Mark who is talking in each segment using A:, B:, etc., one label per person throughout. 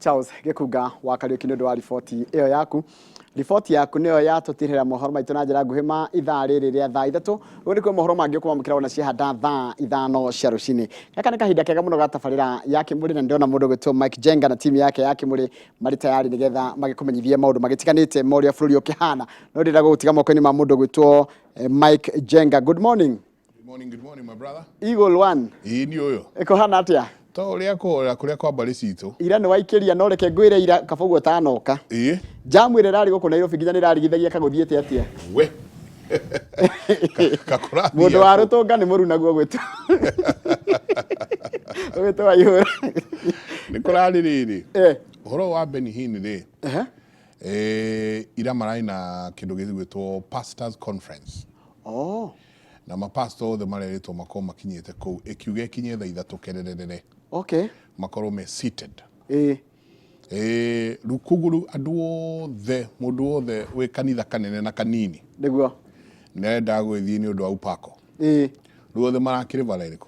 A: Charles Gĩkunga wa Kariũki nĩ ũndũ wa riboti ĩyo yaku. Riboti yaku nĩyo yatũtirĩra mohoro maitũ na njĩra nguhĩ ma ithaa rĩrĩ rĩa thaa 3. Rĩu nĩkuo mohoro mangĩ ũkũmamũkĩra wona ciahanda thaa 5 cia rũcinĩ. Gaka nĩ kahinda kega mũno ga tabarĩra ya Kĩmũrĩ, na ndĩrona mũndũ ũgwĩtwo Mike Jenga na timu yake ya Kĩmũrĩ marĩ tayari nĩgetha magĩkũmenyithie maũndũ magĩtiganĩte ma ũrĩa bũrũri ũkĩhana. No ndĩrenda gũgũtiga moko-inĩ ma mũndũ ũgwĩtwo Mike Jenga. Good morning.
B: Good morning, good morning, my brother.
A: Eagle One.
B: Ĩĩ nĩ ũyũ.
A: Ĩkũhana atĩa?
B: To ũrĩa kũhorera kũrĩa kwa mbarĩ citũ.
A: Ira nĩ waikĩria, no reke ngwĩre ira kaba ũguo ũtanoka.
B: Ĩĩ.
A: Jamu ĩrĩa ĩrarĩ gũkũ Nairobi nginya nĩ ĩrarigithagia kagũthiĩte atĩa?
B: We. Kakũrathiĩ.
A: Mũndũ wa rũtũnga nĩ mũrunagwo ũgwĩtwo. Ũgwĩtwo Waihũra.
B: Nĩ kũrarĩ rĩrĩ.
A: Eh.
B: Ũhoro wa Benny Hinn rĩ.
A: Ehe.
B: Ira mararĩ na kĩndũ gĩgwĩtwo Pastors Conference.
A: Oh.
B: Na mapastor othe marerĩtwo makorwo makinyĩte kũu, ĩkiuga ĩkinye thaa 3 kererere.
A: Okay.
B: Makorwo me seated.
A: Ĩĩ.
B: Ĩĩ, rĩu koguo rĩu andũ othe, mũndũ wothe wĩ kanitha kanene na kanini.
A: Nĩguo.
B: Nĩ arendaga gũgĩthiĩ nĩ ũndũ wa upako.
A: Ĩĩ.
B: Rĩu othe marakĩrĩ bara ĩrĩkũ?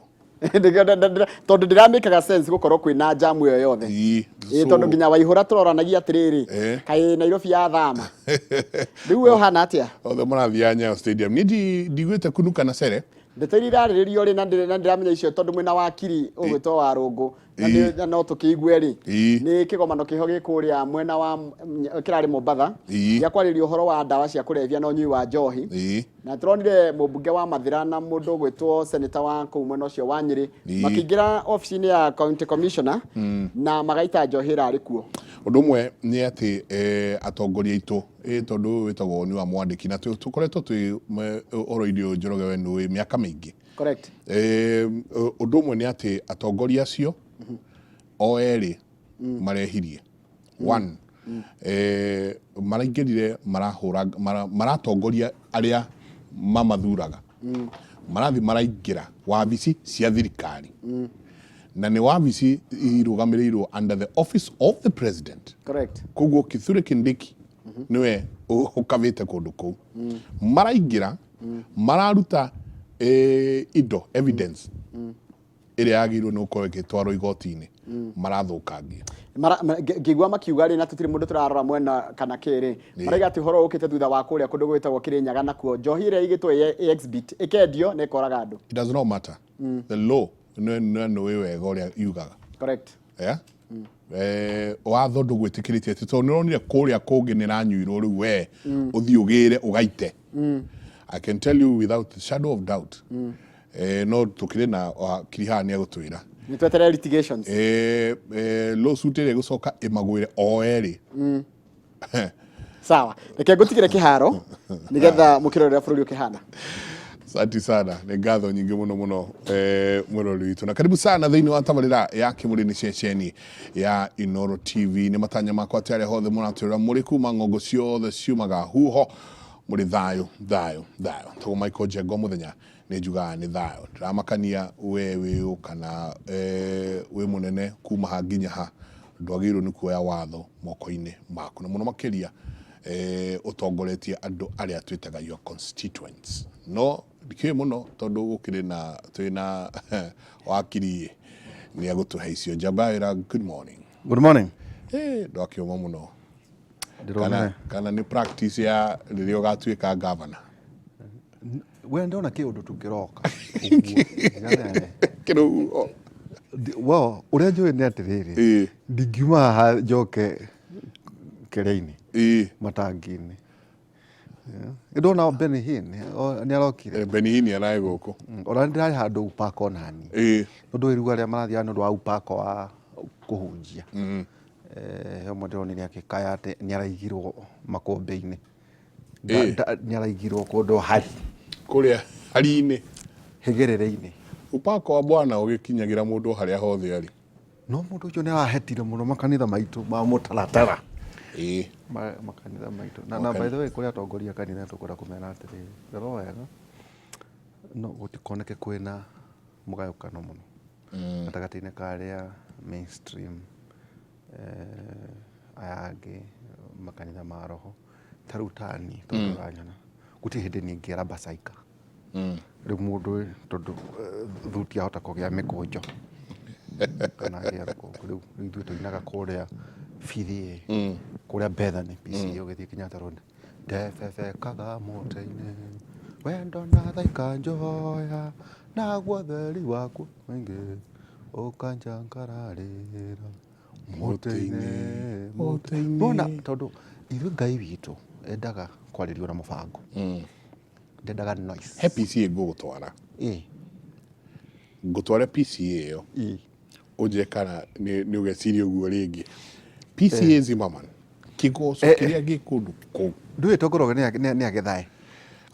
A: Tondũ ndĩramĩkaga sense gũkorwo kwĩna jamu ĩyo yothe.
B: Ĩĩ.
A: Ĩĩ, tondũ nginya Waihũra tũroranagia atĩrĩrĩ, kaĩ Nairobi yathama. Rĩu we ũhana atĩa?
B: Othe marathiaga Nyayo Stadium. Niĩ ndiguĩte kunuka na cere.
A: Ndeto iria irarĩrĩrio rĩ, na ndĩramenya icio tondũ mwĩna wakiri ũgwĩtwo Warũngũ, na no tũkĩigue rĩ, nĩ kĩgomano kĩho gĩ kũrĩa mwena wa kĩrarĩ Mombatha, gĩa kwarĩrĩria ũhoro wa ndawa cia kũrebia na ũnyui wa njohi. Na tũronire mũmbunge wa Mathĩra na mũndũ ũgwĩtwo senator wa kũu mwena ũcio wa Nyĩrĩ makĩingĩra obici-inĩ ya county commissioner na magaita njohi ĩrarĩ kuo.
B: Ũndũ ũmwe nĩ atĩ atongoria aitũ, tondũ ũyũ wĩtagwo woni wa mwandĩki, na tũkoretwo twĩ ũhoro-inĩ ũyũ Njoroge we nĩũĩ mĩaka mĩingĩ.
A: Correct.
B: Ũndũ ũmwe nĩ atĩ atongoria acio o erĩ marehirie. One, maraingĩrire marahũra, maratongoria arĩa mamathuraga. Marathiĩ maraingĩra wabici cia thirikari. Na nĩ wabici irũgamĩrĩirwo under the office of the president.
A: Correct.
B: Koguo Kithure Kindiki nĩwe ũkavĩte kũndũ kũu. Maraingĩra, mararuta indo, evidence. Ĩrĩa yagĩrĩirwo nĩ gũkorwo ĩgĩtwarwo igoti-inĩ, marathũkangia.
A: Ngĩigua makiuga rĩ, na tũtirĩ mũndũ tũrarora mwena kana kĩ rĩ, marauga atĩ ũhoro ũkĩte thutha wa kũrĩa kũndũ gwĩtagwo Kĩrĩnyaga, nakuo njohi ĩrĩa ĩigĩtwo ĩ exhibit ĩkendio na ĩkoraga andũ.
B: It does not matter. The law nĩ nĩũĩ wega ũrĩa yugaga.
A: Correct.
B: Yeah? Watho ndũgwĩtĩkĩrĩtie atĩ tondũ nĩũronire kũrĩa kũngĩ nĩranyuirwo rĩu we ũthiĩ ũgĩre ũgaite. I can tell you without a shadow of doubt. No tũkĩrĩ na wakiri haha nĩ egũtwĩra.
A: Nĩ tweterere litigations.
B: Lawsuit ĩrĩa ĩgũcoka ĩmagwĩre o erĩ.
A: Sawa, reke ngũtigĩre kĩharo nĩgetha mũkĩrorera bũrũri ũkĩhana.
B: Asante sana, nĩ ngatho nyingĩ mũno mũno, mwĩroreri witũ, na karibu sana thĩinĩ wa tabarĩra ya Kĩmũrĩ nĩ ceceni ya Inooro TV. Nĩ matanya makwa atĩ arĩa hothe mũratwĩrora mũrĩ kuma ng'ongo ciothe ciumaga huho mũrĩ thayũ thayũ thayũ. Tagwo Michael Njengo mũthenya nĩ njugaga nĩ thayũ, ndĩramakania we wĩ ũ kana wĩ mũnene kuma ha nginya ha, ndwagĩrĩirwo nĩ kuoya watho moko-inĩ maku, na mũno makĩria ũtongoretie andũ arĩa twĩtaga your constituents. No ndikĩũĩ mũno tondũ gũkĩrĩ na twĩna wakiri nĩ egũtũhe icio. Njamba ya wĩra, good morning.
C: Good morning.
B: Ndwakĩũma mũno.
C: Ndĩronire.
B: Kana nĩ practice ya rĩrĩa ũgatuĩka governor.
C: We ndona kĩũndũ tu kĩroka.
B: Kĩrũhuho.
C: Well, ũrĩa njũĩ nĩ atĩrĩrĩ, ndingiuma haha njoke kĩrĩa-inĩ, matangi-inĩ. Ndona Benny Hinn nĩ arokire.
B: Benny Hinn ararĩ gũkũ.
C: Ona nĩ ndĩrarĩ handũ upako nani. Nĩ ũndũ rĩu arĩa marathiaga nĩ ũndũ wa upako wa kũhunjia. He ũmwe ndĩronire akĩkaya atĩ nĩ araigirwo makũmbĩ-inĩ. Nĩ araigirwo kũndũ hari.
B: Kũrĩa hari-inĩ.
C: Hĩgĩrĩrĩ-inĩ.
B: Upako wa Bwana ũgĩkinyagĩra mũndũ harĩa hothe arĩ.
C: No mũndũ ũcio nĩ arahetire mũno makanitha maitũ ma mũtaratara. Makanitha maitũ. Na by the way, kũrĩ atongoria a kanitha tũkwenda kũmera atĩrĩrĩ, rora wega, no gũtikoneke kwĩna mũgayũkano mũno gatagatĩ-inĩ ka arĩa mainstream, aya angĩ makanitha ma roho. Ta rĩu ta niĩ, tondũ ũranyona, gũtirĩ hĩndĩ niĩ ingĩara basaika. Rĩu mũndũ tondũ thuti ahota kũgĩa mĩkũnjo kana agĩe rũkũngũ, rĩu ithuĩ tũinaga kũrĩa PCA kũrĩa Bethany PCA ũgĩthiĩ Kenyatta Road, ndebebekaga mũtĩ-inĩ wendo na tha ikanjoya, naguo theri waku mũingĩ ũkanjangararĩra mũtĩ-inĩ,
B: mũtĩ-inĩ.
C: Nĩwona, tondũ ithuĩ Ngai witũ endaga kwarĩrio na mũbango, ndendaga noise.
B: He PCA ngũgũtwara. Ngũtware PCA ĩyo. Ũnjĩre kana nĩ ũgeciria ũguo rĩngĩ. PCA Zimmerman, kĩgoco kĩrĩa gĩ kũndũ kũu.
C: Ndũĩ tongoroge nĩ agethae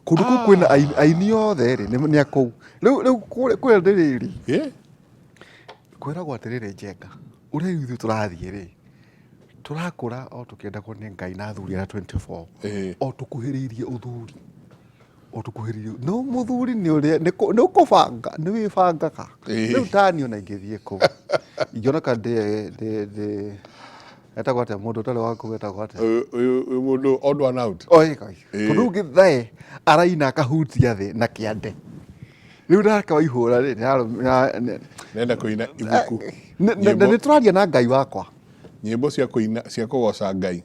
C: kũndũ kũu kwĩna aini othe rĩ, nĩ a kũu. Rĩu kũrĩa ndĩrĩrĩ kwĩragwo atĩrĩrĩ, Njenga, ũrĩa rĩu ithuĩ tũrathiĩ rĩ, tũrakũra o tũkĩendagwo nĩ Ngai na athuri arĩa 24, o tũkuhĩrĩirie ũthuri, o tũkuhĩrĩirie. No mũthuri nĩ ũrĩa nĩ ũkũbanga, nĩ wĩbangaga. Rĩu tani ona ingĩthiĩ kũu ingĩoneka ndĩ etagwo atĩa, mũndũ ũtarĩ wa kũu etagwo atĩa?
B: Ũyũ mũndũ odd one out.
C: Oĩ kai. Tondũ rĩu gĩthae araina akahutia thĩ na kĩande, rĩu nake waihũra rĩ
B: Nenda kũina ibuku.
C: Na nĩ tũraria na Ngai wakwa.
B: Nyĩmbo cia kũina cia kũgoca Ngai.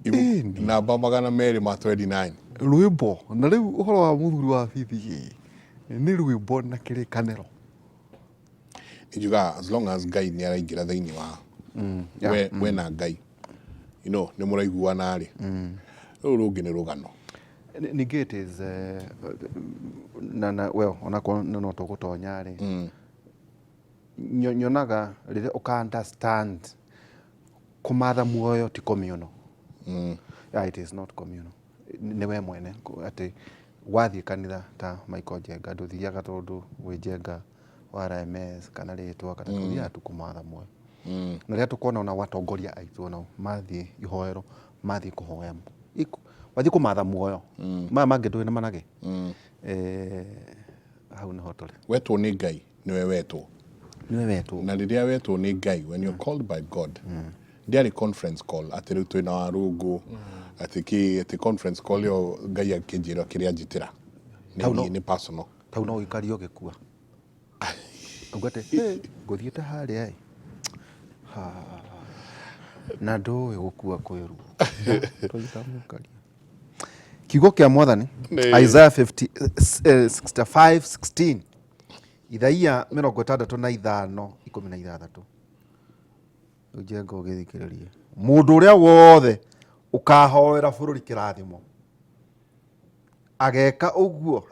B: Ibuku namba 229.
C: Rwĩmbo na rĩu ũhoro wa mũthuri wa bithi nĩ rwĩmbo na kĩrĩkanĩro.
B: Njugaga as long as Ngai nĩ araingĩra thĩinĩ wa we na Ngai, nĩ mũraiguana rĩ, rũu rũngĩ nĩ rũgano.
C: Ningĩ it is na well, onakorwo no tũgũtonya rĩ, nyonaga rĩrĩa ũka understand kũmatha muoyo ti communal. Yeah, it is not communal. Nĩ we mwene, atĩ wathiĩ kanitha ta Michael Njenga, ndũthiaga tondũ wĩ Njenga wa RMS kana rĩtwa kana tũthiaga tu kũmatha muoyo. Na rĩrĩa tũkona ona watongoria aitũ onao mathiĩ ihoero, mathiĩ kũhoya, wathiĩ kũmatha muoyo, maya mangĩ ndũĩ na manage. Hau nĩho tũrĩ.
B: Wetwo nĩ Ngai, nĩwe wetwo.
C: Nĩwe wetwo.
B: Na rĩrĩa wetwo nĩ Ngai, when you're called by God, ndiarĩ conference call atĩ rĩu twĩna warũngũ atĩ kĩ, atĩ conference call ĩyo Ngai akĩnjĩra kĩrĩa njĩtĩra nĩ niĩ, nĩ personal.
C: Tau no ũikario ũgĩkua. Uga atĩ, "Hey, ngũthiĩte harĩa ĩ." Ha. Na ndũĩ gũkua kwĩ ruo. Tũita mũkaria. Kiugo kĩa Mwathani, Isaiah 50, 65 16, Ithaia 65 16. Rĩu Njenga ũgĩthikĩrĩrie. Mũndũ ũrĩa wothe ũkahoera bũrũri kĩrathimo, ageka ũguo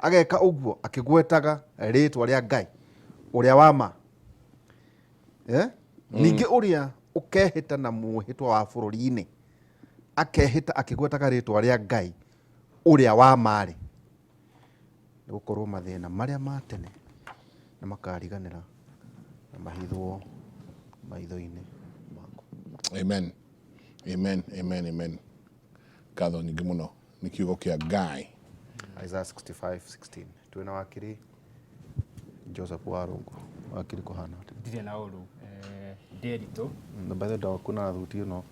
C: akĩgwetaga rĩtwa rĩa Ngai ũrĩa wa ma. Eh? Ningĩ ũrĩa ũkehĩta na mwĩhĩtwa wa bũrũri-inĩ, akehĩta akĩgwetaga rĩtwa rĩa Ngai ũrĩa wa ma-rĩ, nĩ gũkorwo mathĩna marĩa ma tene nĩ makariganĩra na mahithwo maitho-inĩ makwa.
B: Amen, amen, amen, amen. Ngatho nyingĩ mũno nĩ kiugo kĩa Ngai.
C: Isaiah 65:16. Twĩna wakiri Joseph Warũngũ. Wakiri, kũhana atĩa?
D: Ndirĩ na ũru, Nderitu.
C: Na by the way, ndawaku na thuti ĩno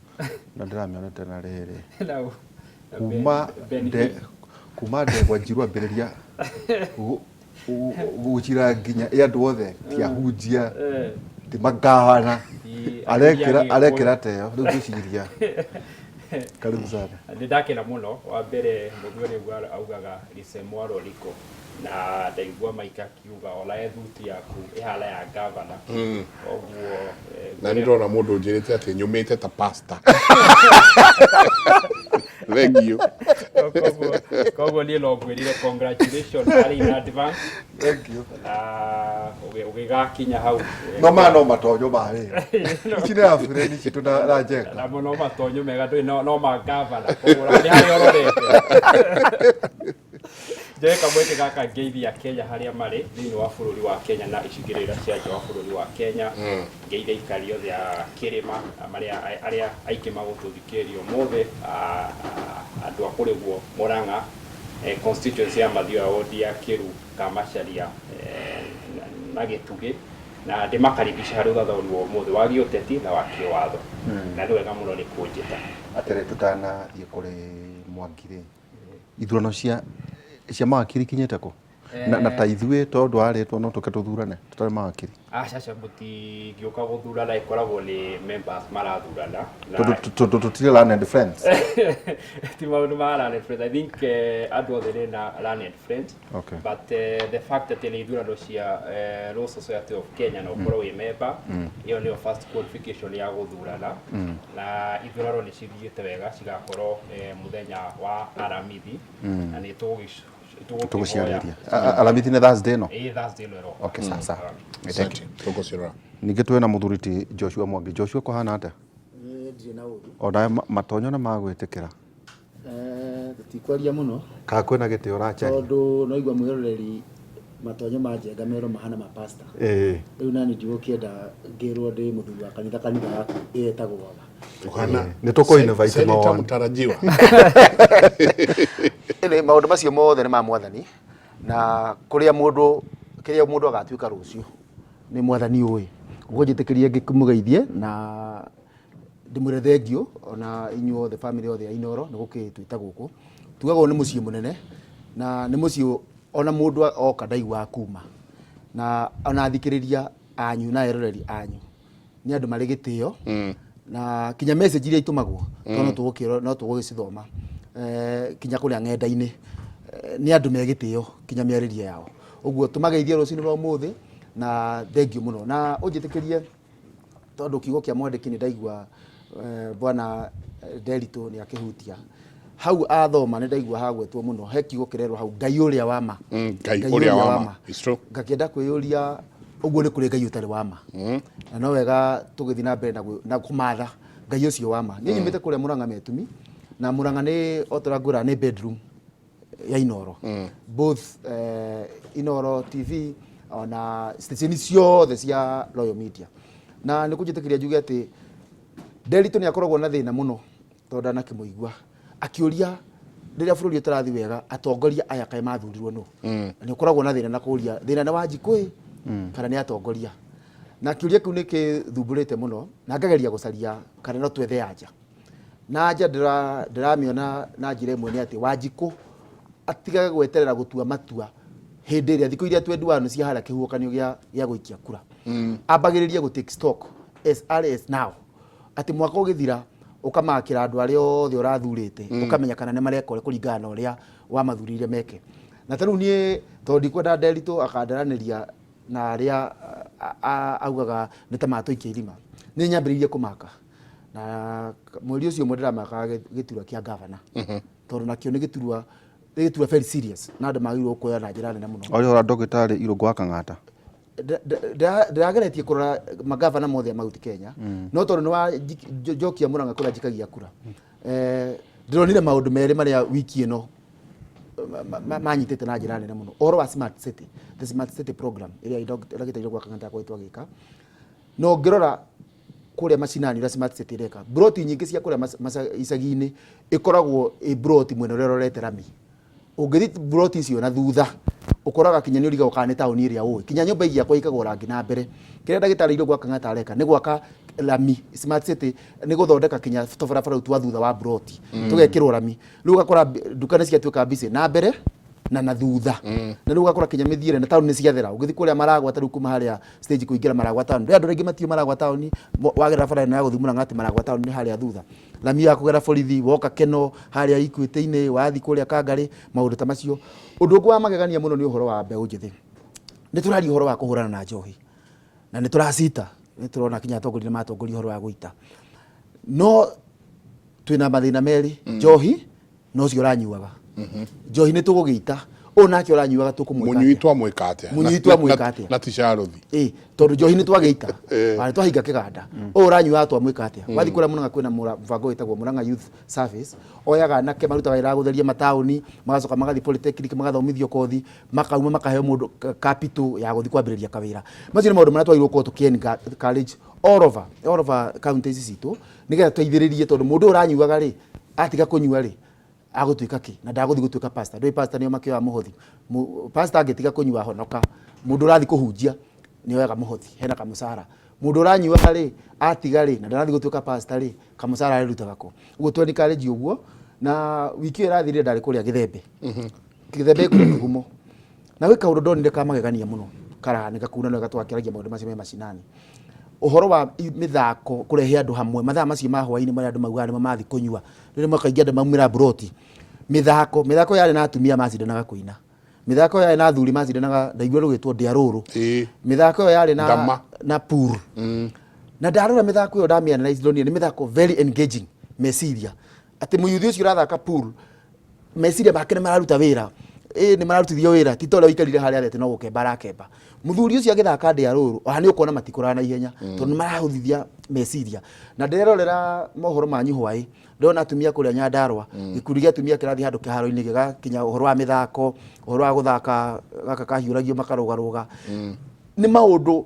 C: na ndĩramĩonete na rĩrĩ
D: Na
C: kuma
D: Ben
C: kuma ndegwa njiru ambĩrĩria gũcira nginya ĩ andũ othe ti ahunjia, ti magavana, arekĩra arekĩra teo rĩu ngwĩciria karibu sana.
D: Nĩ ndakena mũno. Wa mbere, mũthuri ũguo augaga lisemwaro liko, na ndaigua Mike akiuga ona thuti yaku ĩhana ya gavana koguo
B: Na nĩ ndĩrona mũndũ ũnjĩrĩte atĩ nyũmĩte ta pastor. Thank you.
D: Koguo niĩ no ngwĩrire congratulations harĩ in advance.
C: Thank you.
D: Na ũgĩgakinya hau.
C: No maya no matonyo ma wĩra, ici nĩ abureni citũ na Njenga.
D: Na no matonyo mega ndũĩ no ma gavana, koguo nĩ harĩa ũrorete. Njoe kamweke gaka ngeithia Kenya harĩa marĩ thĩinĩ wa bũrũri wa Kenya na icigĩrĩra cia nja wa bũrũri wa Kenya, ngeithia aikari othe a kĩrĩma marĩa arĩa aingĩ magũtũthikĩrĩria ũmũthĩ, andũ a kũrĩguo Murang'a, constituency ya Mathioya, ward ya Kĩru, Kamacharia na Gĩtugĩ, na ndĩmakaribisha harĩ ũthathaũri wa ũmũthĩ wa gĩũteti na wa kĩwatho, na nĩ wega mũno nĩ kũnjĩta.
C: Atĩrĩ, tũtanathiĩ kũrĩ Mwangi rĩ, ithurano cia mawakiri ikinyĩte kũ? Na ta ithuĩ tondũ warĩtwo no tũke tũthurane tũtarĩ mawakiri?
D: Aca aca, mũtingĩũka gũthurana, ĩkoragwo nĩ members marathurana na
C: Tondũ tũtirĩ learned friends.
D: Ti maũndũ ma learned friends. I think andũ othe nĩ na learned friends. But the fact atĩ nĩ ithurano cia Law Society of Kenya na ũkorwo wĩ member, ĩyo nĩyo first qualification ya gũthurana. Na ithurano nĩ cithiĩte wega, cigakorwo mũthenya wa Aramithi na nĩ tũgũkĩhoya.
C: Tũgũciarĩria Aramithi nĩ Thursday ĩno?
D: Ĩĩ, Thursday ĩno ĩroka.
C: Okay, sawa.
B: Asante. Tũgũciarora.
C: Ningĩ twĩna mũthuri ti Joshua Mwangi. Joshua, kũhana atĩa?
E: Ndirĩ na ũru.
C: Onawe matonyo nĩ magwĩtĩkĩra.
E: Tũtikwaria mũno.
C: Kana kwĩna gĩtĩ ũracaria?
E: Tondũ no igua mwĩroreri matonyo ma Njenga merwo mahana ma pastor. Rĩu nani ndigũkĩenda ngĩrwo ndĩ mũthuri wa kanitha, kanitha yaku ĩtagwo aba.
B: Ũhana
C: Nĩ tũkũ invite
B: Senator
C: mawoni.
B: mũtarajiwa.
E: Ĩnĩ maũndũ macio mothe nĩ ma Mwathani, na kũrĩa mũndũ kĩrĩa mũndũ agatuĩka rũciũ nĩ Mwathani ũĩ. Ũguo njĩtĩkĩrie ngĩmũgeithie na ndĩmwĩre thengiũ ona inyuĩ othe family yothe ya Inooro nĩ gũkĩtwĩta gũkũ. Tugaga nĩ mũciĩ mũnene na nĩ mũciĩ ona mũndũ oka ndaiguaga kuma, na ona athikĩrĩria anyu na eroreri anyu nĩ andũ marĩ gĩtĩo, na kinya message iria itũmagwo to no tũgũkĩrwo no tũgũgĩcithoma kinya kũrĩa ng'enda-inĩ, nĩ andũ me gĩtĩo kinya mĩarĩrie yao. Ũguo tũmageithie rũcinĩ rwa ũmũthĩ na thengiũ mũno, na ũnjĩtĩkĩrie tondũ kiugo kĩa mwandĩki nĩ ndaigua bwana Nderitu nĩ akĩhutia hau athoma, nĩ ndaigua hagwetwo mũno he kiugo kĩrerwo hau, Ngai ũrĩa wa ma.
B: Ngai ũrĩa wa ma. It's true.
E: Ngakĩenda kwĩyũria ũguo nĩ kũrĩ Ngai ũtarĩ wa ma, na no wega tũgĩthiĩ na mbere na kũmatha Ngai ũcio wa ma. Niĩ nyumĩte kũrĩa Mũrang'a Metumi, na Mũrang'a nĩ o ta ũrĩa ngwĩra nĩ bedroom ya Inooro, both Inooro TV ona ceceni ciothe cia Royal Media. Na nĩ kũnjĩtĩkĩria njuge atĩ Nderitu nĩ akoragwo na thĩna mũno tondũ ndanakĩmũigua akĩũria rĩrĩa bũrũri ũtarathiĩ wega, atongoria aya kaĩ mathurirwo nũ? Na nĩ ũkoragwo na thĩna na kũria thĩna nĩ Wanjikũ kana nĩ atongoria, na kĩũria kĩu nĩ kĩthumbũrĩte mũno, na ngageria gũcaria kana no twethe anja, na anja ndĩramĩona na njĩra ĩmwe nĩ atĩ Wanjikũ atigage gweterera gũtua matua hĩndĩ ĩrĩa thikũ iria 21 cia harĩa kĩhuhũkanio gĩa gũikia kura, ambagĩrĩrie gũ take stock as early as now, atĩ mwaka ũgĩthira ũkamakĩra andũ arĩa othe ũrathurĩte, ũkamenya kana nĩ mareka ũrĩa kũringana na ũrĩa wamathurire meke. Na ta rĩu niĩ tondũ ndikwenda Nderitu akandaranĩria na arĩa augaga nĩ ta matũikia irima, nĩ nyambĩrĩirie kũmaka na mweri ũcio ũmwe ndĩramakaga gĩturwa kĩa gavana, tondũ nakĩo nĩ gĩturwa very serious na andũ magĩrĩirwo kuoya na njĩra nene mũno.
C: Ũrĩa ũra ndagĩtarĩ Irũngũ wa Kang'ata.
E: Ndĩrageretie kũrora magavana mothe a Mount Kenya, no tondũ nĩ wa njokia Mũrang'a kũrĩa njikagia kura, ndĩronire maũndũ merĩ marĩa wiki ĩno manyitĩte na njĩra nene mũno, ũhoro wa smart city, the smart city program ĩrĩa ndagĩtarĩ gwa Kang'ata akoretwo agĩka. No ngĩrora kũrĩa macinani ũrĩa smart city ĩreka, broti nyingĩ cia kũrĩa icagi-inĩ ĩkoragwo ĩ broti mwena ũrĩa ũrorete rami. Ũngĩthiĩ broti icio na thutha, ũkoraga kinya nĩ ũrigagwo kana nĩ taũni ĩrĩa ũĩ, kinya nyũmba igĩakwo ikagwo rangi na mbere. Kĩrĩa ndagĩtarĩ Irũngũ wa Kang'ata areka nĩ gwaka rami. Smart city nĩ gũthondeka kinya tũbarabara rũu twa thutha wa broti tũgekĩrwo rami. Rĩu ũgakora nduka nĩ ciatuĩka busy na mbere na thutha, na rĩu ũgakora kinya mĩthiĩre na taũni nĩ ciathera. Ũgĩthiĩ kũrĩa Maragwa, ta rĩu kuma harĩa stage kũingĩra Maragwa taũni, rĩ andũ aingĩ matiũĩ Maragwa taũni. Wagerera bara ĩno ya gũthiĩ Mũrang'a atĩ Maragwa taũni nĩ harĩa thutha, rami ya kũgera borithi, woka Keno harĩa Equity-inĩ, wathiĩ kũrĩa Kangarĩ, maũndũ ta macio. Ũndũ ũngĩ wa magegania mũno nĩ ũhoro wa mbeũ njĩthĩ. Nĩ tũraria ũhoro wa kũhũrana na njohi na nĩ tũracita, nĩ tũrona kinya atongoria nĩ matongoria ũhoro wa gũita, no twĩna mathĩna merĩ, njohi na ũcio ũranyuaga njohi. Nĩ tũgũgĩita ũyũ nake ũranyuaga, tũkũmwĩka
B: Mũnyui
E: atĩa?
B: Twamwĩka atĩa?
E: Mũnyui twamwĩka atĩa?
B: Na ti caruthi.
E: Ĩ, tondũ njohi nĩ twagĩita na nĩ twahinga kĩganda, ũyũ ũranyuaga twamwĩka atĩa? Wathiĩ kũrĩa Mũrang'a kwĩna mũbango wĩtagwo Mũrang'a Youth Service, oyaga anake marutaga wĩra wa gũtheria mataũni, magacoka magathiĩ polytechnic magathomithio kothi, makauma makaheo mũndũ capital ya gũthiĩ kwambĩrĩria kawĩra. Macio nĩ maũndũ marĩa twagĩrĩirwo gũkorwo tũkĩ encourage all over county ici citũ, nĩgetha tũteithĩrĩrie, tondũ mũndũ ũyũ ũranyuaga rĩ, atiga kũnyua rĩ, agũtuĩka kĩ? Na ndagũthiĩ gũtuĩka pastor. Ndũĩ pastor nĩo makĩoya mũhothi. Pastor angĩtiga kũnyua honoka, mũndũ ũrathiĩ kũhunjia nĩ oyaga mũhothi, hena kamũcara. Mũndũ ũranyuaga rĩ, atiga rĩ, na ndarathiĩ gũtuĩka pastor rĩ, kamũcara arĩrutaga kũ? Ũguo tũ encourage ũguo. Na wiki ĩyo ĩrathirire ndarĩ kũrĩa Gĩthembe. Gĩthembe kũrĩa Kĩgumo. Na gwĩ kaũndũ ndonire ka magegania mũno karahanĩka kũu, na nĩ wega tũgakĩaragia maũndũ macio me macinani. Ũhoro wa mĩthako kũrehe andũ hamwe mathaa macio ma hwaĩ-inĩ marĩa andũ maugaga nĩmo mathiĩ kũnyua, rĩrĩa kaingĩ andũ maumĩra mburoti. Mĩthako, mĩthako yarĩ na atumia macindanaga kũina, mĩthako yarĩ na athuri macindanaga, ndaigua rũgĩtwo ndĩa rũrũ. Mĩthako ĩyo yarĩ na
B: Ndama.
E: Na pool. Na ndarora mĩthako ĩyo, ndamĩ analyze, ndonire nĩ mĩthako very engaging meciria, atĩ mũyuthi ũcio ũrathaka pool meciria make nĩ mararuta wĩra, ĩ nĩ mararutithio wĩra, ti ta ũrĩa ũikarire harĩa thĩ atĩ no gũkemba arakemba. Mũthuri ũcio agĩthaka ndĩa rũrũ, ona nĩ ũkuona matikũraga na ihenya tondũ nĩ marahũthithia meciria. Na ndĩrerorera mohoro manyu hwaĩ, ndĩrona atumia kũrĩa Nyandarũa, gĩkundi gĩa atumia kĩrathiĩ handũ kĩharo-inĩ gĩgakinya ũhoro wa mĩthako, ũhoro wa gũthaka gaka kahiũragio makarũgarũga. Nĩ maũndũ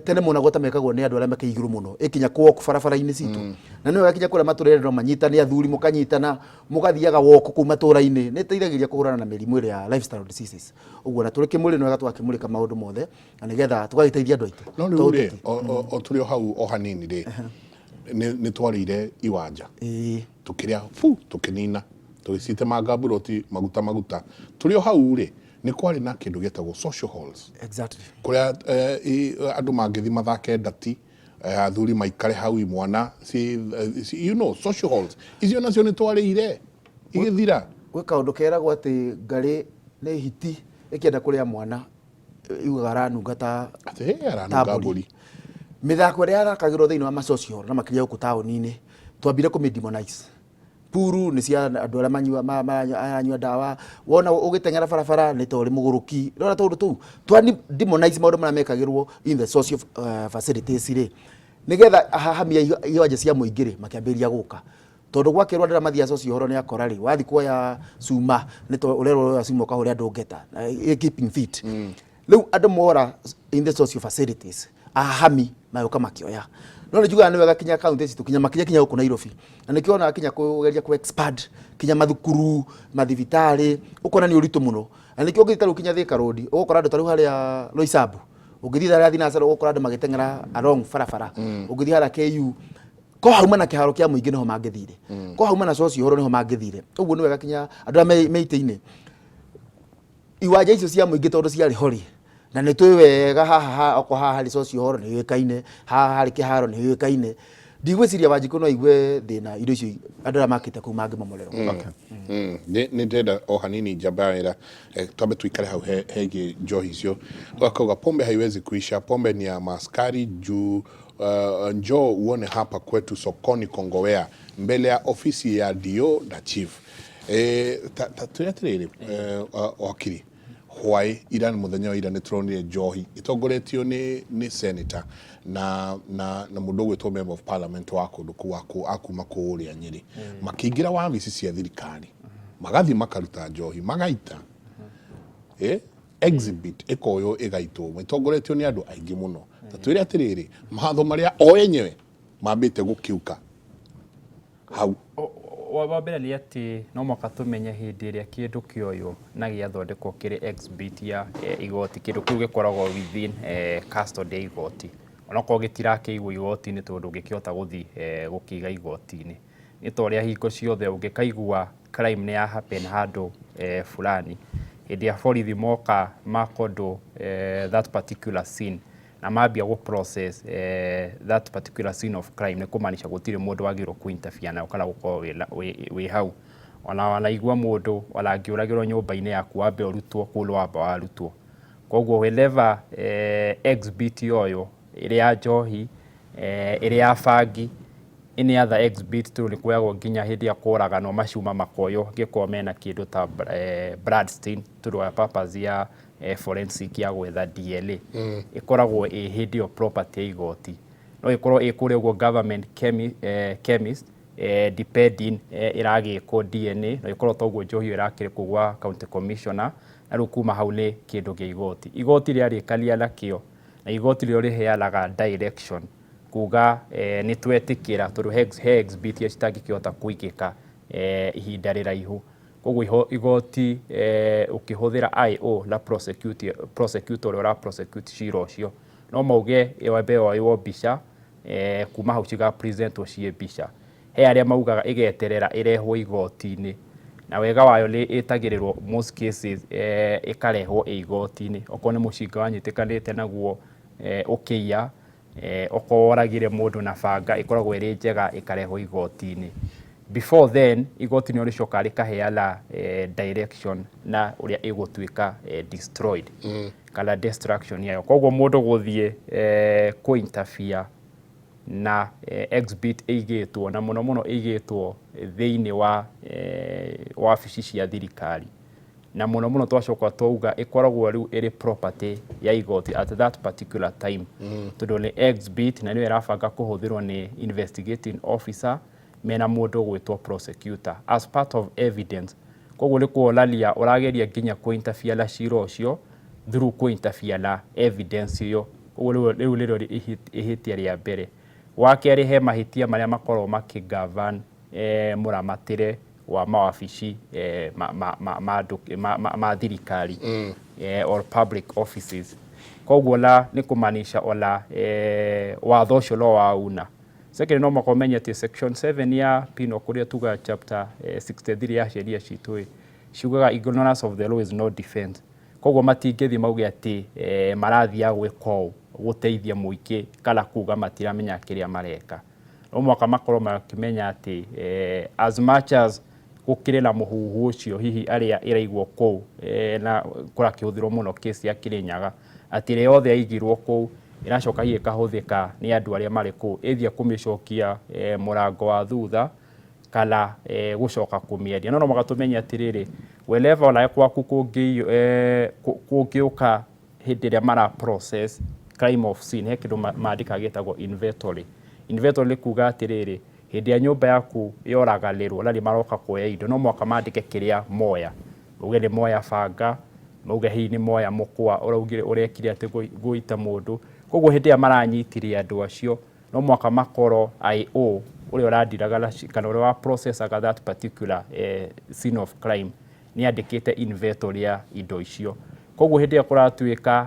E: tene monagwo ta mekagwo nĩ andũ arĩa makĩ igũrũ mũno, ĩkinya kũ walk barabara-inĩ citũ. Na nĩ wega kinya kũrĩa matũra no manyitane, athuri mũkanyitana mũgathiaga walk kũu matũra-inĩ, nĩ ĩteithagĩrĩria kũhũrana na mĩrimũ ĩrĩa ya lifestyle diseases. Ũguo na tũrĩ kĩmũrĩ nĩ wega tũgakĩmũrĩka maũndũ mothe na nĩgetha tũgagĩteithia andũ aitũ.
B: No rĩu rĩ, o tũrĩ o hau o hanini rĩ, nĩ twarĩire iwanja, tũkĩrĩa fu, tũkĩnina, tũgĩcitemanga mburoti, maguta maguta. Tũrĩ o hau rĩ, nĩ kwarĩ na kĩndũ gĩetagwo social halls, kũrĩa andũ mangĩthiĩ mathake ndati, athuri maikare hau, imwana ci social halls icio nacio nĩ twarĩire igĩthira.
E: Gwĩ kaũndũ keragwo atĩ ngarĩ nĩ hiti ĩkĩenda kũrĩa mwana yugaga aranunga ta
B: atĩ "Hĩ, aranunga
E: ta
B: mbũri."
E: Mĩthako ĩrĩa yathakagĩrwo thĩinĩ wa ma social hall na makĩria gũkũ taũni-inĩ, twambire kũmĩ demonize. Puru nĩ cia andũ arĩa manyua maranyua ndawa, wona ũgĩteng'era barabara nĩ ta ũrĩ mũgũrũki. Rora tũndũ tũu twa demonize maũndũ marĩa mekagĩrwo in the social facilities rĩ, nĩgetha ahahamia iwanja cia mũingĩ rĩ makĩambĩrĩria gũka, tondũ gwakĩrwo andũ arĩa mathiaga social hall nĩ akora rĩ, wathiĩ kuoya cuma nĩ to ũrerwo woya cuma ũkahũre andũ ngeta na keeping fit. Rĩu andũ mora in the social facilities, ahahami magĩũka makĩoya. No nĩ njugaga nĩ wega kinya kaunti citũ, kinya makĩria kinya gũkũ Nairobi, na nĩkĩo wonaga kinya kũgeria kũ expand kinya mathukuru, mathibitarĩ, ũkona nĩ ũritũ mũno. Na nĩkĩo ũngĩthiĩ tarĩu kinya Thika Road, ũgũkora andũ tarĩu harĩa Roysambu, ũngĩthiĩ harĩa Thinasara ũgũkora andũ magĩteng'era along barabara. Ũngĩthiĩ harĩa KU ko hauma na kĩharo kĩa mũingĩ nĩho mangĩthire, ko hauma na social hall nĩho mangĩthire. Ũguo nĩ wega kinya andũ arĩa me itĩ-inĩ iwanja icio cia mũingĩ, tondũ ciarĩ ho rĩ, na nĩ tũĩ wega haha okorwo haha harĩ social hall nĩ yũĩkaine, haha harĩ kĩharo nĩ yũĩkaine. Ndigwĩciria Wanjikũ no aigue thĩna indo icio andũ arĩa makĩte kũu mangĩmomorerwo.
B: Nĩ ndĩrenda o hanini njamba ya wĩra, twambe tuikare hau hegiĩ njohi icio. Akauga pombe haiwezi kuisha, pombe ni ya maaskari juu njoo uone hapa kwetu sokoni Kongowea mbele ya ofisi ya DO na chief. Ta twĩre atĩrĩrĩ, wakiri, hwaĩ ira, mũthenya wa ira, nĩ tũronire njohi ĩtongoretio nĩ senator na mũndũ ũgwĩtwo member of parliament wa kũndũ kũu akuma kũrĩa Nyĩrĩ, makĩingĩra wabici cia thirikari, magathiĩ makaruta njohi magaita exhibit ĩkoywo ĩgaitwo ĩtongoretio nĩ andũ aingĩ mũno. Ta twĩre atĩrĩrĩ, mawatho marĩa o enyewe mambĩte gũkiuka hau.
D: Wa mbere nĩ atĩ no mũhaka tũmenye hĩndĩ ĩrĩa kĩndũ kĩoywo na gĩathondekwo kĩrĩ exhibit ya igoti, kĩndũ kĩu gĩkoragwo within custody ya igoti, onokorwo gĩtirakĩigwo igoti-inĩ, tondũ ndũngĩkĩhota gũthiĩ gũkĩiga igoti-inĩ. Nĩ ta ũrĩa hingo ciothe ũngĩkaigua crime nĩ ya happen handũ fulani, hĩndĩ ya borithi moka makondo that particular scene na mambia gũ process that particular scene of crime, nĩ kũmaanisha gũtirĩ mũndũ wagĩrĩirwo kũ interfere nayo kana gũkorwo wĩ hau. Ona wanaigua mũndũ ona angĩũragĩrwo nyũmba-inĩ yaku, wambe ũrutwo kũu nĩ wamba warutwo. Koguo whenever exhibit yoywo, ĩrĩ ya njohi, ĩrĩ ya bangi, any other exhibit, tondũ nĩ kuoyagwo nginya hĩndĩ ya kũraganwo macuma makoywo angĩkorwo mena kĩndũ ta blood stain, tondũ wa purpose ya forensic ya gwetha DNA, ĩkoragwo ĩ hĩndĩ ĩyo property ya igoti. No ĩkorwo ĩ kũrĩa ũguo government chemist, depending ĩragĩkwo DNA, no ĩkorwo toguo njohi ĩyo ĩrakĩrĩ kũu gwa county commissioner. Na rĩu kuma hau nĩ kĩndũ kĩa igoti. Igoti rĩarĩkania nakĩo, na igoti rĩo rĩheanaga direction kuga nĩ twetĩkĩra, tondũ he exhibit iria citangĩkĩhota kũigĩka ihinda rĩraihu. Koguo igoti ũkĩhũthĩra IO na prosecutor ũrĩa ũra prosecute cira ũcio, no mauge wambe yoywo mbica, kuma hau ciga presentwo ciĩ mbica. He arĩa maugaga ĩgeterera ĩrehwo igoti-inĩ. Na wega wayo nĩ ĩtagĩrĩrwo most cases ĩkarehwo ĩ igoti-inĩ. Okorwo nĩ mũcinga wanyitĩkanĩte naguo ũkĩiya, okorwo woragire mũndũ na banga, ĩkoragwo ĩrĩ njega ĩkarehwo igoti-inĩ. Before then, igoti nĩrĩo rĩcokaga rĩkaheana direction na ũrĩa ĩgũtuĩka destroyed kana destruction yayo. Koguo mũndũ gũthiĩ kũ interfere na exhibit ĩigĩtwo, na mũno mũno ĩigĩtwo thĩinĩ wa wabici cia thirikari, na mũno mũno twacoka twauga ĩkoragwo rĩu ĩrĩ property ya igoti at that particular time, tondũ nĩ exhibit na nĩyo ĩrabanga kũhũthĩrwo nĩ investigating officer mena mũndũ ũgwĩtwo prosecutor as part of evidence. Koguo nĩ kuonania ũrageria nginya kũ interfere na cira ũcio through kũ interfere na evidence ĩyo. Koguo rĩu nĩrĩo ihĩtia rĩa mbere. Wa kerĩ, he mahĩtia marĩa makoragwo makĩ govern mũramatĩre wa mawabici ma thirikari or public offices. Koguo na nĩ kũmaanisha ona watho ũcio no wauna. Second, no mũhaka ũmenye atĩ section 7 ya penal, kũrĩa tugaga chapter 63 ya sheria citũ ĩ, ciugaga ignorance of the law is no defense. Koguo matingĩthiĩ mauge atĩ marathiaga gwĩka ũũ gũteithia mũingĩ kana kuga matiramenya kĩrĩa mareka. No mũhaka makorwo makĩmenya atĩ as much as gũkĩrĩ na mũhuhu ũcio, hihi arĩa ĩraigwo kũu na kũrakĩhũthĩrwo mũno case ya Kĩrĩnyaga, atĩ ĩrĩa yothe yaigirwo kũu ĩracoka hihi ĩkahũthĩka nĩ andũ arĩa marĩ kũu, ĩthiĩ kũmĩcokia mũrango wa thutha kana gũcoka kũmĩendia. No mũhaka tũmenye atĩrĩrĩ, whenever onawe gwaku kũngĩũka hĩndĩ ĩrĩa mara process crime of scene, he kĩndũ mandĩkaga gĩtagwo inventory. Inventory nĩ kuga atĩrĩrĩ, hĩndĩ ĩrĩa nyũmba yaku yoraganĩrwo na nĩ maroka kuoya indo, no mũhaka mandĩke kĩrĩa moya. Mauge nĩ moya banga, mauge hihi nĩ moya mũkwa ũraugire ũrekire atĩ gũita mũndũ. Koguo hĩndĩ ĩrĩa maranyitire andũ acio, no mũhaka makorwo IO ũrĩa ũrandiraga kana ũrĩa wa processaga that particular scene of crime nĩ andĩkĩte inventory ya indo icio. Koguo hĩndĩ ĩrĩa kũratuĩka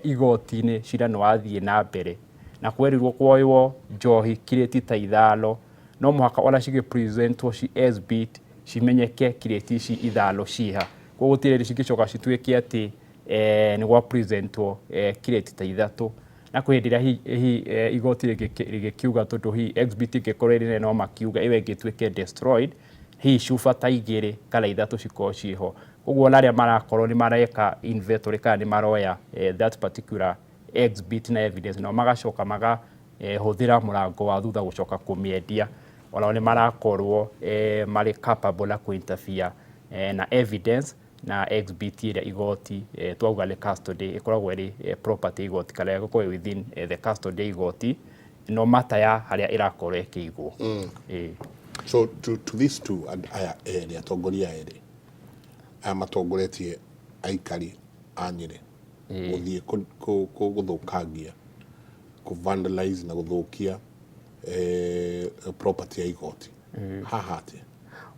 D: igoti-inĩ cira nĩ wathiĩ na mbere na kwerirwo kuoywo njohi kirĩti ta 5, no mũhaka ona cigĩ presentwo ci exhibit cimenyeke kirĩti ici 5 ciha. Koguo gũtirĩ hĩndĩ cingĩcoka cituĩke atĩ nĩ gwa presentwo kirĩti ta 3, na kwĩ hĩndĩ ĩrĩa hihi igoti rĩgĩkiuga, tondũ hihi exhibit ĩngĩkorwo ĩrĩ nene, no makiuga ĩyo ĩngĩ ĩtuĩke destroyed, hihi cuba ta 2 kana 3 cikorwo ciĩho. Koguo ona arĩa marakorwo nĩ mareka inventory kana nĩ maroya that particular exhibit na evidence, nao magacoka maga hũthĩra mũrango wa thutha gũcoka kũmĩendia, onao nĩ marakorwo marĩ capable na kũ-interfere na evidence na exhibit ĩrĩa igoti twauga nĩ custody, ĩkoragwo ĩrĩ property igoti kana ĩgakorwo within the custody ya igoti no matter ya harĩa ĩrakorwo ĩkĩigwo. Ĩĩ.
B: So to these two and aya erĩ, atongoria erĩ aya matongoretie aikari a Nyĩrĩ gũthiĩ gũthũkangia, kũ vandalize na gũthũkia property ya igoti haha atĩa?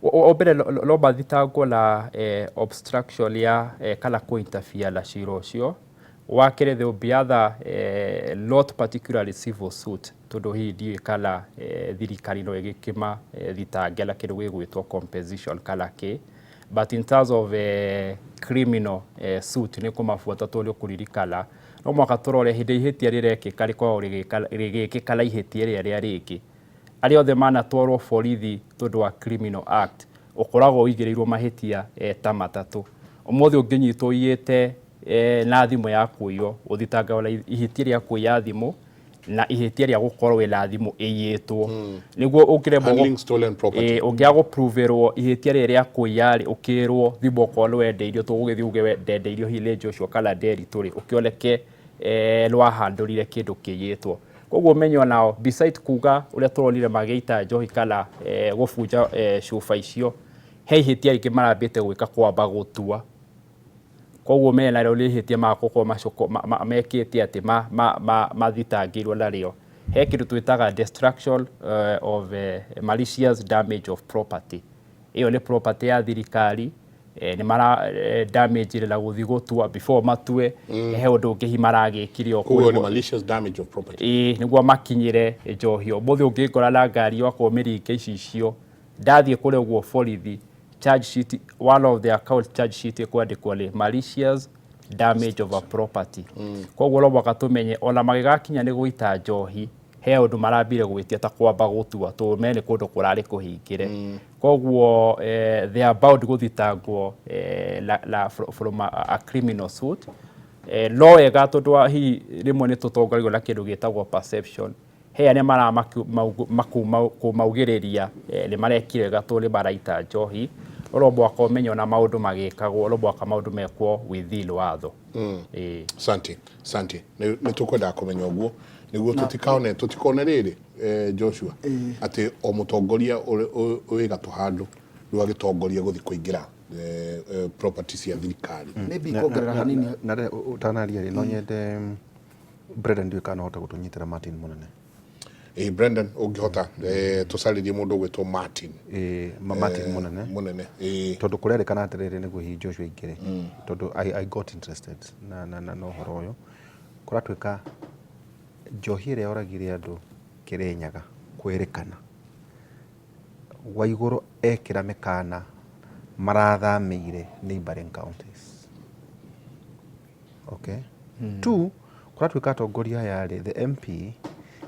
D: O mbere no mathitangwo na obstruction ya kana kũ interfere na cira ũcio. Wa kerĩ, there will be other not particularly civil suit, tondũ hihi ndiũĩ kana thirikari no ĩgĩkĩma thitange na kĩndũ gĩgwĩtwo compensation kana kĩ, but in terms of criminal suit nĩ kũmabuata, tondũ nĩ ũkũririkana no mũhaka tũrore hĩndĩ ihĩtia rĩrekĩka rĩkoragwo rĩgĩkĩka na ihĩtia rĩrĩa rĩa rĩngĩ. Arĩa othe manatwarwo borithi tondũ wa criminal act, ũkoragwo ũigĩrĩirwo mahĩtia ta matatũ. Ũmũthĩ ũngĩnyitwo ũiyĩte na thimũ ya kũiywo, ũthitangagwo na ihĩtia rĩa kũiya thimũ na ihĩtia rĩa gũkorwo wĩna thimũ ĩiyĩtwo, nĩguo ũngĩremwo
B: Handling stolen property.
D: Ũngĩaga gũproverwo ihĩtia rĩrĩ rĩa kũiya rĩ, ũkĩrwo thimũ okorwo nĩ wendeirio, tũgũgĩthiĩ uge we ndendeirio hihi nĩ Joshua kana Nderitu rĩ, ũkĩoneke nĩ wahandũrire kĩndũ kĩiyĩtwo. Koguo ũmenye onao beside kuga ũrĩa tũronire magĩita njohi kana gũbunja cuba icio, he ihĩtia rĩngĩ marambĩte gwĩka kwamba gũtua. Koguo ũmenye narĩo nĩ ihĩtia magũkorwo mekĩte atĩ mathitangĩirwo narĩo. He kĩndũ twĩtaga destruction of malicious damage of property. Ĩyo nĩ property ya thirikari, nĩ mara damage na gũthiĩ gũtua before matue he ũndũ ũngĩ hihi maragĩkire o
B: Koguo nĩ malicious damage of property.
D: Ĩĩ, nĩguo makinyĩre njohi. Ũmũthĩ ũngĩngora na ngari yakwa mĩringa icicio, ndathiĩ kũrĩa ũguo borithi Charge sheet, one of the account charge sheet ĩkwandĩkwo nĩ malicious damage of a property. Koguo no mũhaka tũmenye ona magĩgakinya nĩ gũita njohi, he ũndũ marambire gwĩtia ta kwamba gũtua tũme nĩ kũndũ kũrarĩ kũhingĩre. Koguo they are bound gũthitangwo la from a criminal suit. No wega tondũ wa hihi rĩmwe nĩ tũtongoragio na kĩndũ gĩtagwo perception. He arĩa maramakumaugĩrĩria nĩ marekire wega tondũ nĩ maraita njohi. No mũhaka ũmenye ona maũndũ magĩkagwo, no mũhaka maũndũ mekwo within watho. Ĩĩ.
B: Asante, asante. Nĩ tũkwendaga kũmenya ũguo nĩguo tũtikaone tũtikone rĩrĩ, Joshua, atĩ o mũtongoria wĩ gatũ handũ rĩu agĩtongoria gũthiĩ kũingĩra property cia thirikari.
E: Maybe kuongerera hanini.
C: Na rĩ ũtanaria rĩ, no nyende Brendan, ndiũĩ kana no ũhote gũtũnyitĩra Martin Mũnene.
B: Ĩ Brendan, ũngĩhota tũcarĩrie mũndũ ũgwĩtwo Martin.
C: Ĩ Martin Mũnene.
B: Mũnene, ĩ.
C: Tondũ kũrerĩkana atĩrĩrĩ, nĩguo hihi Joshua aingĩre, tondũ I got interested na ũhoro ũyũ. Kũratuĩka njohi ĩrĩa yoragire andũ Kĩrĩnyaga kwĩrĩkana Waigũrũ ekĩra mĩkana marathamĩire neighboring counties. Okay. Two, kũratuĩka atongoria aya rĩ, the MP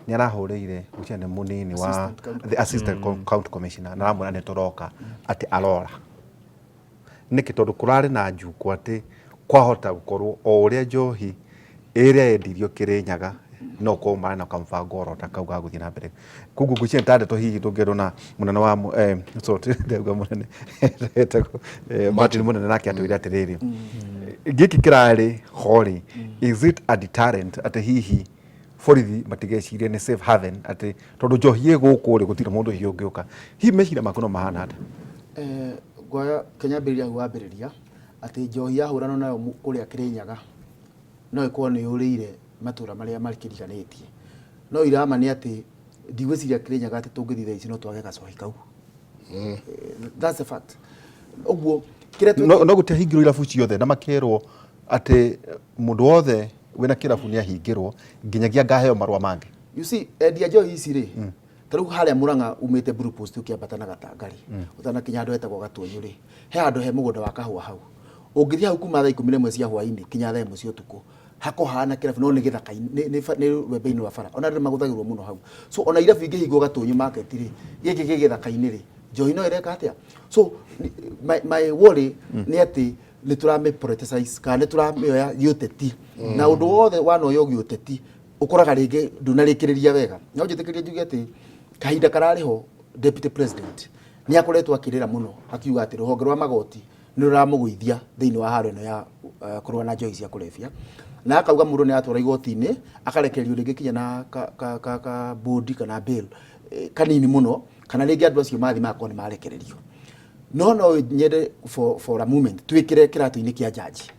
C: nĩ arahũrĩire gwĩciria nĩ mũnini wa
E: Assistant county
C: the assistant county commissioner na aramwĩra nĩ tũroka atĩ arora. Nĩkĩ? Tondũ kũrarĩ na njukũ atĩ kwahota gũkorwo o ũrĩa njohi ĩrĩa yendirio Kĩrĩnyaga no korwo marĩ na kamũbango oro ta kau ga gũthiĩ na mbere. Koguo ngwĩciria nĩ ta ndeto hihi tũngĩendwo na mũnene wa sorry, ndauga mũnene, etagwo Martin Mũnene, nake atwĩre atĩrĩrĩ, gĩkĩ kĩrarĩ ho rĩ, is it a deterrent atĩ hihi borithi matigecirie nĩ safe haven, atĩ tondũ njohi ĩ gũkũ rĩ, gũtirĩ mũndũ hihi ũngĩũka? Hihi meciria maku no mahana atĩa?
E: Ngwoya kĩnyambĩrĩria hau wambĩrĩria atĩ njohi yahũranwo nayo kũrĩa Kĩrĩnyaga no ĩkorwo nĩ yũrĩire matũra marĩa makĩriganĩtie, no irama nĩ atĩ ndigwĩciria Kĩrĩnyaga atĩ tũngĩthiĩ thaa ici no twage gacohi kau. That's a fact. Ũguo kĩrĩa
C: No gũtiahingirwo irabu ciothe na makerwo atĩ mũndũ wothe wĩna kĩrabu nĩ ahingĩrwo nginyagia ngaheo marũa mangĩ.
E: You see, endia njohi ici rĩ, ta rĩu harĩa Murang'a umĩte Blue Post ũkĩambata na Gatanga rĩ, ũtanakinya handũ hetagwo Gatuonyo rĩ, he handũ he mũgũnda wa kahũa hau. Ũngĩthiĩ hau kuma thaa 11 cia hwainĩ kinya thaa 1 cia ũtukũ, hakohana kĩrabu, no nĩ gĩthaka-inĩ, nĩ rwembe-inĩ rwa bara. Ona andũ nĩ magũthagĩrwo mũno hau. So ona irabu ingĩhingwo Gatũnyũ market rĩ, gĩkĩ gĩ gĩthaka-inĩ rĩ, njohi no ĩreka atĩa? So my worry nĩ atĩ nĩ tũramĩ politicize kana nĩ tũramĩoya gĩũteti, na ũndũ wothe wanoywo gĩũteti ũkoraga rĩngĩ ndunarĩkĩrĩria wega. No njĩtĩkĩrie njuge atĩ kahinda kararĩ ho deputy president nĩ akoretwo akĩrĩra mũno akiuga atĩ rũhonge rwa magoti nĩ rũramũgũithia thĩinĩ wa haro ĩno ya kũrũa na njohi cia kũrebia, na akauga mũndũ nĩ atwara igoti-inĩ akarekererio rĩngĩ kinya na ka bond kana bail kanini mũno, kana rĩngĩ andũ acio mathiĩ magakorwo nĩ marekererio. No nyende for a moment twĩkĩre kĩratũ-inĩ kĩa jaji.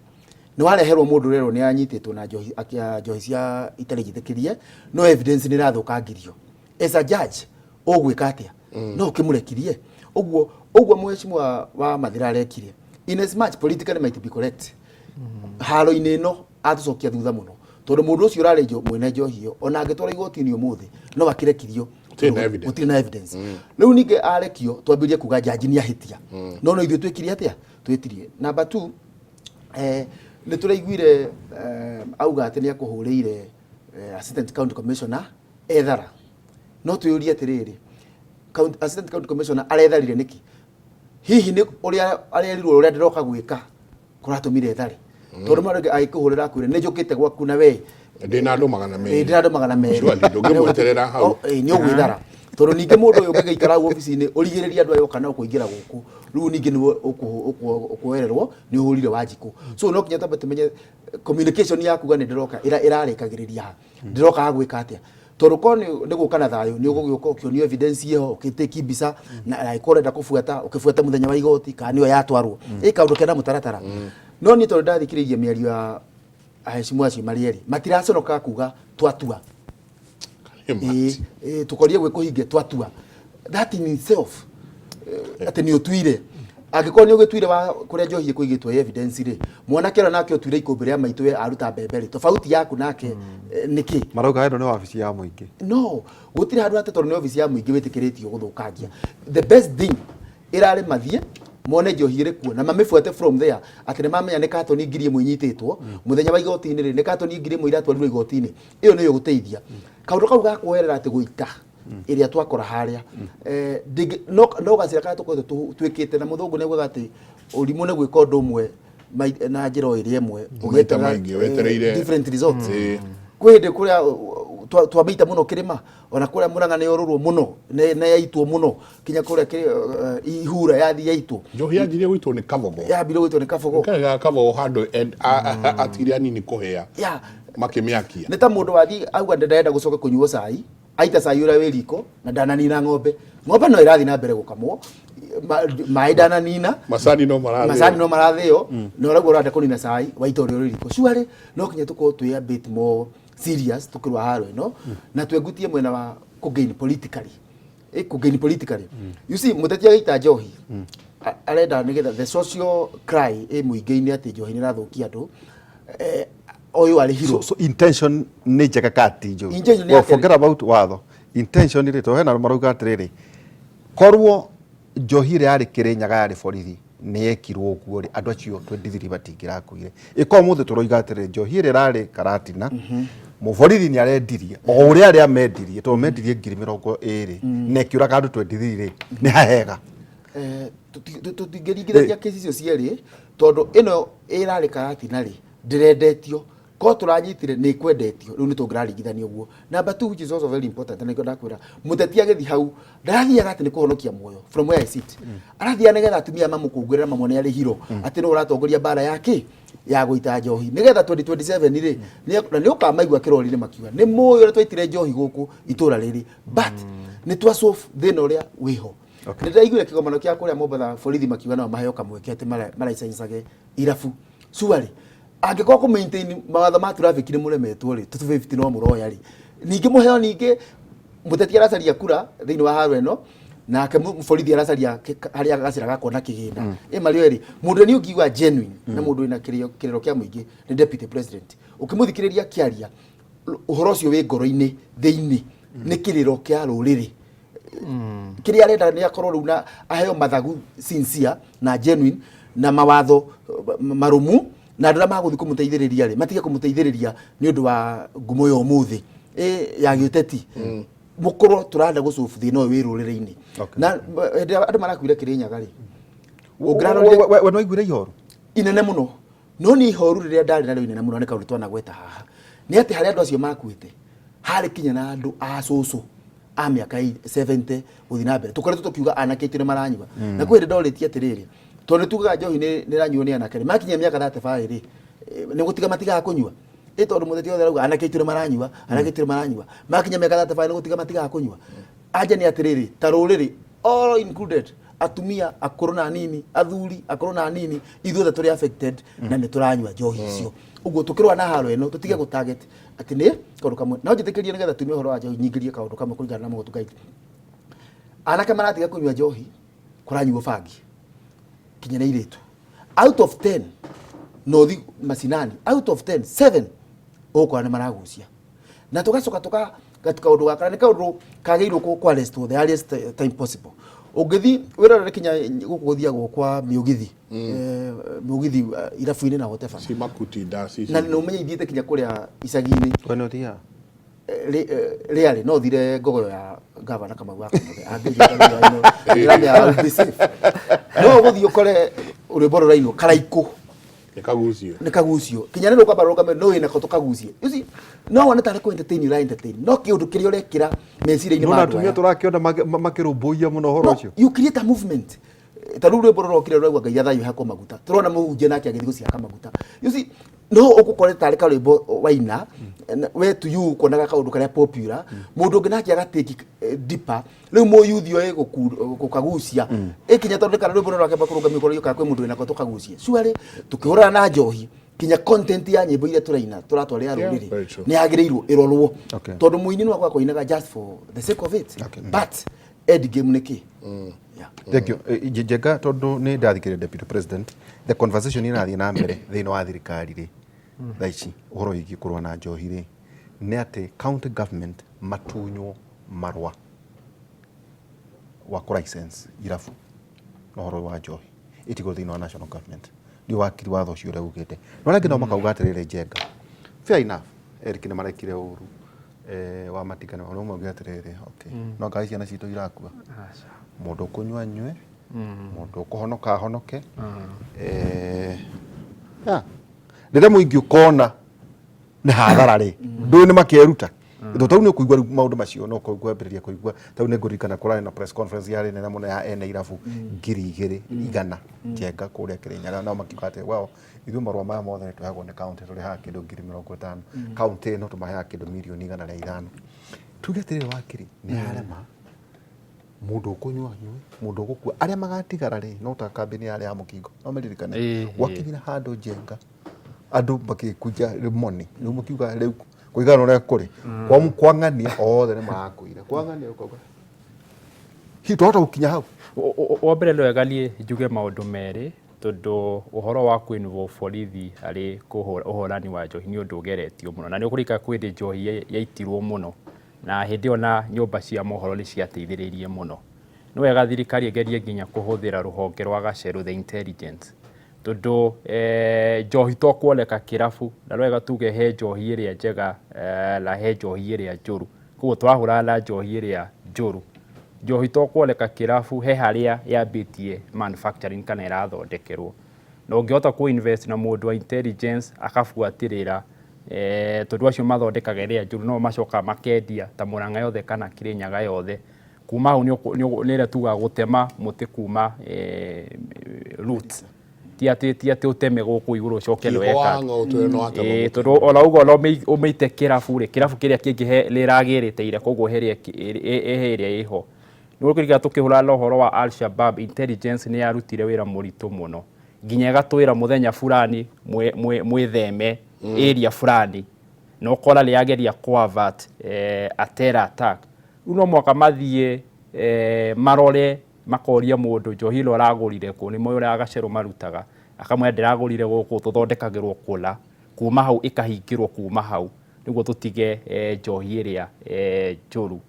E: Nĩ wareherwo mũndũ ũrerwo nĩ anyitĩtwo na njohi, njohi cia itarĩ njĩtĩkĩrie, no evidence nĩ ĩrathũkangirio. As a judge ũgwĩka atĩa? No ũkĩmũrekirie ũguo ũguo mheshimiwa wa Mathira arekire, in as much politically might be correct, haro-inĩ ĩno atũcokia thutha mũno, tondũ mũndũ ũcio ũrarĩ mwene njohi ĩyo ona angĩtwarwo igoti-inĩ ũmũthĩ no akĩrekirio.
B: Gũtirĩ na evidence.
E: Gũtirĩ na evidence. Rĩu ningĩ arekio twambĩrĩrie kuga jaji nĩ ahĩtia, no ithuĩ twĩkire atĩa? Twĩtirie. Number 2, nĩ tũraiguire auga atĩ nĩ akũhũrĩire assistant county commissioner ethara. No twĩyũrie atĩrĩrĩ, assistant county commissioner aretharire nĩkĩ? Hihi nĩ ũrĩa arerirwo ũrĩa ndĩroka gwĩka kũratũmire ethare? Tondũ mũndũ agĩkũhũrĩra akwĩre nĩ njũkĩte gwaku na we
B: ndĩ na andũ 200.
E: Ndĩ na andũ 200.
B: Surely, ndũngĩmweterera hau.
E: Oh, nĩ ũgwĩthara, tondũ ningĩ mũndũ ũyũ ũngĩgĩikara hau obici-inĩ ũrigĩrĩrie andũ aya oka nao kũingĩra gũkũ, rĩu ningĩ nĩwe ũkuoererwo nĩ ũhũrire Wanjikũ. So no nginya twambe tũmenye communication ya kuga nĩ ndĩroka ĩrarĩkagĩrĩria ha, ndĩroka gwĩka atĩa, tondũ korwo nĩ gũka na thayũ nĩ ũgũgĩũka ũkĩonio evidence ĩho, ũgĩtĩki mbica, na angĩkorwo ũrenda kũbuata ũkĩbuata mũthenya wa igoti kana nĩyo yatwarwo ĩ kaũndũ kena mũtaratara. No niĩ tondũ ndathikĩrĩirie mĩario ya aheshimu acio marĩ erĩ, matiraconoka kuga twatua. Ĩ, tũkorie gwĩ kũhinge twatua. That in itself, atĩ nĩ ũtuire, angĩkorwo nĩ ũgĩtuire wa kũrĩa njohi ĩkũigĩtwo ĩ evidence rĩ, mwanake ũrĩa nake ũtuire ikũmbĩ rĩa maitũ we aruta mbembe rĩ, tofauti yaku nake nĩkĩ?
C: Marauga ĩno nĩ wabici ya mũingĩ.
E: No gũtirĩ handũ atĩ tondũ nĩ obici ya mũingĩ wĩtĩkĩrĩtio gũthũkangia. The best thing ĩrarĩ mathiĩ Mone njohi ĩrĩ kuo na mamĩbuate from there, atĩ nĩ mamenya nĩ katoni 1000 inyitĩtwo mũthenya wa igoti-inĩ rĩ, nĩ katoni 1000 iratwarirwo igoti-inĩ. Ĩyo nĩyo ĩgũteithia kaũndũ kau ga kuoherera atĩ gũita ĩrĩa twakora harĩa. No gacĩra karĩa tũkoretwo twĩkĩte na mũthũngũ nĩ augaga atĩ ũrimũ nĩ gwĩka ũndũ ũmwe na njĩra o ĩrĩa ĩmwe
B: Maita
E: ũgĩeterera,
B: maingĩ, wetereire.
E: Different results. Kwĩ hĩndĩ kũrĩa twamĩita mũno kĩrĩma, ona kũrĩa Mũrang'a nĩ yorũrwo mũno, nĩ yaitwo mũno kinya kũrĩa ihura yathi yaitwo.
B: Njohi yanjirie gũitwo nĩ Kabogo.
E: Yambire gũitwo nĩ Kabogo.
B: Kaga Kabogo handũ atigire anini kũhĩa. Makĩmĩakia.
E: Nĩ ta mũndũ wathiĩ auga ndarenda gũcoka kũnyua cai, aita cai ũrĩa wĩ riko na ndananina ng'ombe. Ng'ombe no ĩrathiĩ na mbere gũkamwo, maĩ ndananina,
B: macani no marathĩo,
E: macani no marathĩo, na ũrauga ũrenda kũnina cai waita ũrĩa ũrĩ riko. Surely no kinya tũkorwo twĩ a bit more serious tũkĩrũa haro ĩno na twengutie mwena wa kũgain politically. Kũgain politically, you see, mũteti agĩita njohi arenda nĩgetha the social cry ĩ mũingĩ-inĩ atĩ njohi nĩ ĩrathũkia andũ, ũyũ arĩ hero.
C: So intention nĩ njega ka ti njũru?
E: Intention nĩ
C: Well,
E: atĩrĩ.
C: forget about watho. Intention rĩ, tondũ hena marauga atĩrĩrĩ, korwo njohi ĩrĩa yarĩ Kĩrĩnyaga yarĩ borithi nĩ yekirwo ũguo rĩ, andũ acio 23 matingĩrakuire. Ĩkorwo mũthĩ tũroiga atĩrĩrĩ, njohi ĩrĩa ĩrarĩ Karatina, mũborithi nĩ arendirie o ũrĩa arĩa mendirie, tondũ mendirie 20,000 na ĩkĩũraga andũ 23 rĩ, nĩ hahega.
E: Tũtingĩringithania kesi icio cierĩ, tondũ ĩno ĩrarĩ Karatina rĩ, ndĩrendetio. Korwo tũranyitire nĩ ĩkwendetio, rĩu nĩ tũngĩraringithania ũguo. Number two, which is also very important, na nĩkĩo ndakwĩra mũteti agĩthiĩ hau ndarathiaga atĩ nĩ kũhonokia muoyo. From where I sit, arathiaga nĩgetha atumia mamũkũngũĩre mamwone arĩ hero, atĩ nĩwe ũratongoria mbara ya kĩ ya gũita njohi, nĩgetha 2027 rĩ, na nĩ ũkamaigua kĩrori-inĩ makiuga nĩ mũĩ ũrĩa twaitire njohi gũkũ itũra rĩrĩ, but nĩ twa solve thĩna ũrĩa wĩho. Nĩ ndĩraiguire kĩgomano kĩa kũrĩa Mombatha, borithi makiuga nao maheo kamweke atĩ maraicencage irabu. Surely angĩkorwo kũ maintain mawatho ma traffic nĩ mũremetwo rĩ, 250 no mũroya rĩ, ningĩ mũheo. Ningĩ mũteti aracaria kura thĩinĩ wa haro ĩno, nake borithi aracaria harĩa gacĩra gakuona kĩgĩna. Ĩ marĩ o erĩ, mũndũ nĩ ũngiuga genuine na mũndũ wĩna kĩrĩro kĩa mũingĩ nĩ deputy president. Ũkĩmũthikĩrĩria akĩaria, ũhoro ũcio wĩ ngoro-inĩ thĩinĩ nĩ kĩrĩro kĩa rũrĩrĩ. Kĩrĩa arenda nĩ akorwo rĩu na aheo mathagu sincere na genuine na mawatho marũmu, na andũ arĩa magũthiĩ kũmũteithĩrĩria rĩ, matige kũmũteithĩrĩria nĩ ũndũ wa ngumo ya ũmũthĩ ya gĩũteti. Mũkorwo tũrenda gũcobu thĩna ũyũ wĩ rũrĩrĩ-inĩ. Na hĩndĩ ĩrĩa andũ marakuire Kĩrĩnyaga rĩ, ũngĩrarorire
C: We nĩ waiguire ihoru
E: inene mũno. No nĩ ihoru rĩrĩa ndarĩ narĩo inene mũno, nĩ kaũndũ twanagweta haha, nĩ atĩ harĩa andũ acio makuĩte harĩ kinya na andũ a cũcũ a mĩaka 70 gũthiĩ na mbere. Tũkoretwo tũkiuga anake aitũ nĩ maranyua, na kwĩ hĩndĩ ndorĩtie atĩrĩrĩ, tondũ nĩ tugaga njohi nĩ ĩranyuo nĩ anake rĩ, makinyia mĩaka 35 rĩ, nĩ gũtiga matigaga kũnyua? Ĩ tondũ mũteti othe arauga anake aitũ nĩ maranyua, anake aitũ nĩ maranyua, makinya mĩaka 35 nĩ gũtiga matigaga kũnyua? Anja nĩ atĩrĩrĩ, ta rũrĩrĩ, all included, atumia akũrũ na anini, athuri akũrũ na anini, ithuothe tũrĩ affected na nĩ tũranyua njohi icio. Ũguo tũkĩrũa na haro ĩno, tũtige gũ target atĩ nĩ kaũndũ kamwe. No njĩtĩkĩrie, nĩgetha tume ũhoro wa njohi, nyingĩrie kaũndũ kamwe kũringana na mũgũtũ guide. Anake maratiga kũnyua njohi, kũranyuo bangi kinya nĩ airĩtu. Out of 10, nothi macinani, out of 10, 7 ũgũkora nĩ maragucia. Na tũgacoka tũka kaũndũ gaka nĩ kaũndũ kagĩrĩirwo kũ arrest the earliest time possible. Ũngĩthi wĩrorere kinya gũkũ gũthiagwo kwa mĩũgithi, mĩũgithi, irabu-inĩ na whatever.
B: Ci makutinda ci
E: Na nĩ ũmenye ithiĩte kinya kũrĩa icagi-inĩ.
C: We nĩ ũthiaga?
E: Rĩarĩ no thire ngogoyo ya gavana Kamau wa Kamothe angĩramenya be safe, no ũgũthiĩ ũkore rwĩmbo rũrainwo karaikũ.
B: Nĩ kagucio.
E: Nĩ kagucio kinya nĩ rũkamba rũgame no wĩnako tũkagucie. You see, no wone tarĩ kũ entertain ũra entertain, no kĩũndũ kĩrĩa ũrekĩra meciria-inĩ ma
C: Nona
E: andũ
C: atumia
E: aya.
C: tũrakĩona makĩrũmbũiya mũno ũhoro
E: No,
C: ũcio.
E: you create a movement. Ta rĩu rwĩmbo rũrokire rũraigua Ngai athayũ hakwo maguta, tũrona mũhunjia nake agĩthiĩ gũcihaka maguta. You see, no ũgũkore tarĩ karwĩmbo waina we to you kuonaga kaũndũ karĩa popular, mũndũ ũngĩ nake agatake deeper. Rĩu mũyuthi oĩ gũkagucia ĩkinya, tondũ kana rwĩmbo rwake bakũrũgamio kũrĩa kana kwĩ mũndũ wĩnako tũkagucia. Surely tũkĩhũrana na njohi, kinya content ya nyĩmbo iria tũraina tũratwarĩra rũrĩrĩ
B: Very true.
E: nĩ yagĩrĩirwo ĩrorwo, tondũ mũini no akorwo ainaga just for the sake of it, but end game nĩ kĩ? Yeah.
C: Thank you. Njenga, tondũ nĩ ndathikĩrĩria deputy president, the conversation ĩrathiĩ na mbere thĩinĩ wa thirikari rĩ thaa ici ũhoro wĩgiĩ kũrũa na njohi rĩ, nĩ atĩ county government matunywo marũa wa kũ license irabu na ũhoro wa njohi. Ĩtigwo thĩinĩ wa national government. Ndiũĩ wakiri watho ũcio ũrĩa ugĩte. No arĩa angĩ nao makauga atĩrĩrĩ, Njenga, fair enough, Eric nĩ marekire ũru wa matinga nĩ ũmwe uge atĩrĩrĩ, okay, no ngai ciana citũ irakua, mũndũ ũkũnyua anyue, mũndũ ũkũhonoka ahonoke. Yeah. Rĩrĩa mũingĩ ũkona nĩ hathara rĩ, ndũĩ nĩ makeruta tondũ tau nĩ ũkũigua rĩu maũndũ macio no kwambĩrĩria kũigua. Tau nĩ ngũririkana kũrarĩ na press conference yarĩ nene mũno ya ene irabu 2100 Njenga kũrĩa Kĩrĩnyaga, nao makiuga atĩ well, ithuĩ marũa maya mothe nĩ tũheagwo nĩ county, tũrĩhaga kĩndũ 50,000, county ĩno tũmaheaga kĩndũ 105,000,000. Tuge atĩrĩrĩ wakiri, nĩ yarema, mũndũ ũkũnyua anyue, mũndũ ũgũkua, arĩa magatigara rĩ, no ta kambĩni yarĩ ya mũkingo, no mĩririkane gwakinyire handũ Njenga andũ makĩkunja money, rĩu mũkiuga rĩu kũringana na ũrĩa kũrĩ kwang'ania othe nĩ marakuire kwang'ania, ũkauga hihi twahota gũkinya hau.
D: Wa mbere nĩ wega niĩ njuge maũndũ merĩ, tondũ ũhoro wa kũ involve borithi harĩ ũhũrani wa njohi nĩ ũndũ ũgeretio mũno, na nĩ ũkũririkana kwĩ hĩndĩ njohi yaitirwo mũno, na hĩndĩ ĩyo na nyũmba cia mohoro nĩ ciateithĩrĩirie mũno. Nĩ wega thirikari ĩgerie nginya kũhũthĩra rũhonge rwa gacerũ, the intelligence, tondũ njohi to kuoneka kĩrabu, na nĩ wega tuge he njohi ĩrĩa njega na he njohi ĩrĩa njũru, koguo tũrahũrana na njohi ĩrĩa njũru. Njohi to kuoneka kĩrabu, he harĩa yambĩtie manufacturing kana ĩrathondekerwo, na ũngĩhota kũ invest na mũndũ wa intelligence akabuatĩrĩra, tondũ acio mathondekaga ĩrĩa njũru no macokaga makendia ta Mũrang'a yothe kana Kĩrĩnyaga yothe. Kuma hau nĩ ĩrĩa tugaga gũtema mũtĩ kuma roots, ti atĩ ũteme gũkũ igũrũ ũcoke
B: Kĩho
D: weka
B: wa ng'o no atema mũtĩ.
D: Tondũ ona ũguo ona ũmĩite kĩrabu rĩ, kĩrabu kĩrĩa kĩngĩ rĩragĩrĩte ira, koguo he ĩrĩa ĩho. Nĩ ũkũririkana tũkĩhũrana na ũhoro wa Al-Shabaab, intelligence nĩ yarutire wĩra mũritũ mũno nginya ĩgatwĩra mũthenya fulani mwĩtheme area fulani, na ũkora nĩ yageria kũ avert a terror attack. Rĩu no mũhaka mathiĩ marore, makoria mũndũ njohi ĩno ũragũrire kũ, nĩ moĩ ũrĩa gacerũ marutaga, akamwĩra ndĩragũrire gũkũ, tũthondekagĩrwo kũna, kuma hau ĩkahingĩrwo kuma hau nĩguo tũtige njohi ĩrĩa njũru.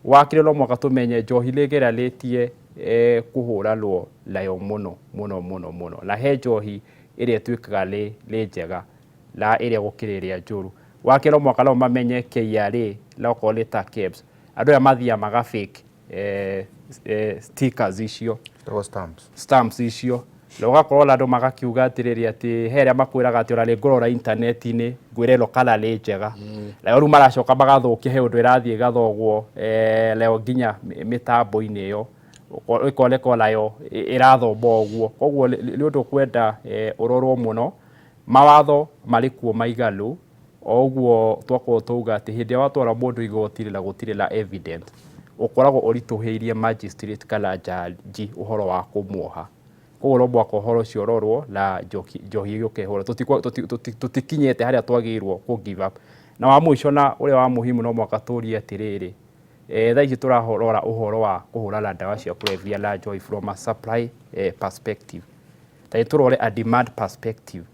D: Wa kerĩ no mũhaka tũmenye njohi nĩ ĩgeranĩtie kũhũranwo nayo mũno mũno mũno mũno, na he njohi ĩrĩa ĩtuĩkaga nĩ njega na ĩrĩa gũkĩra ĩrĩa njũru. Wa kerĩ no mũhaka nao mamenye KRA na okorwo nĩ ta KEBS, andũ aya mathiaga maga fake stickers icio.
C: Ĩtagwo stamps.
D: Stamps icio, na ũgakorwo na andũ magakiuga atĩrĩrĩ, atĩ he arĩa makwĩraga atĩ ona nĩ ngũrora intaneti-inĩ ngwĩre ĩno kana nĩ njega, nayo rĩu maracoka magathũkia, he ũndũ ĩrathiĩ ĩgathogwo nayo nginya mĩtambo-inĩ ĩyo ĩkoneka onayo ĩrathoma ũguo. Koguo nĩ ũndũ ũkwenda ũrorwo mũno, mawatho marĩ kuo maiganu, o ũguo twakorwo twauga atĩ hĩndĩ ĩrĩa watwara mũndũ igoti-inĩ na gũtirĩ na evidence, ũkoragwo ũritũhĩirie magistrate kana jaji ũhoro wa kũmuoha. Koguo no mũhaka ũhoro ũcio ũrorwo na njohi ĩgĩũke ĩhũrwo. Tũtikinyĩte harĩa twagĩrĩirwo kũ give up. Na wa mũico na ũrĩa wa muhimu no mũhaka tũrie atĩrĩrĩ, thaa ici tũrarora ũhoro wa kũhũrana ndawa cia kũrebia na njohi from a supply perspective. Ta nĩ tũrore a demand perspective.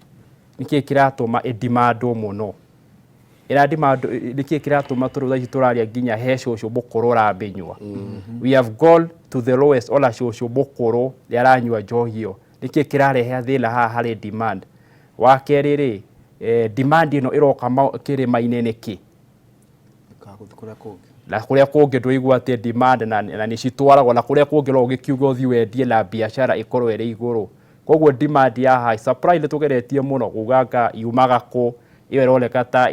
D: Nĩkĩĩ kĩratũma ĩdimandwo mũno? Nĩkĩĩ kĩratũma tondũ thaa ici tũraria nginya he cũcũ mũkũrũ ũramĩnyua. We have gone to the lowest, ona cũcũ mũkũrũ nĩ aranyua njohi ĩyo. Nĩkĩĩ kĩrarehe thĩna haha harĩ demand? Wa kerĩ rĩ, demand ĩno ĩroka kĩrĩma-inĩ nĩkĩ? Na kũrĩa kũngĩ ndũigua atĩ demand na nĩ citwaragwo na kũrĩa kũngĩ no ũgĩkiuga ũthiĩ wendie na biacara ĩkorwo ĩrĩ igũrũ. Koguo demand ya high supply nĩ tũgeretie mũno kuga anga yumaga kũ, ĩyo ĩroneka ta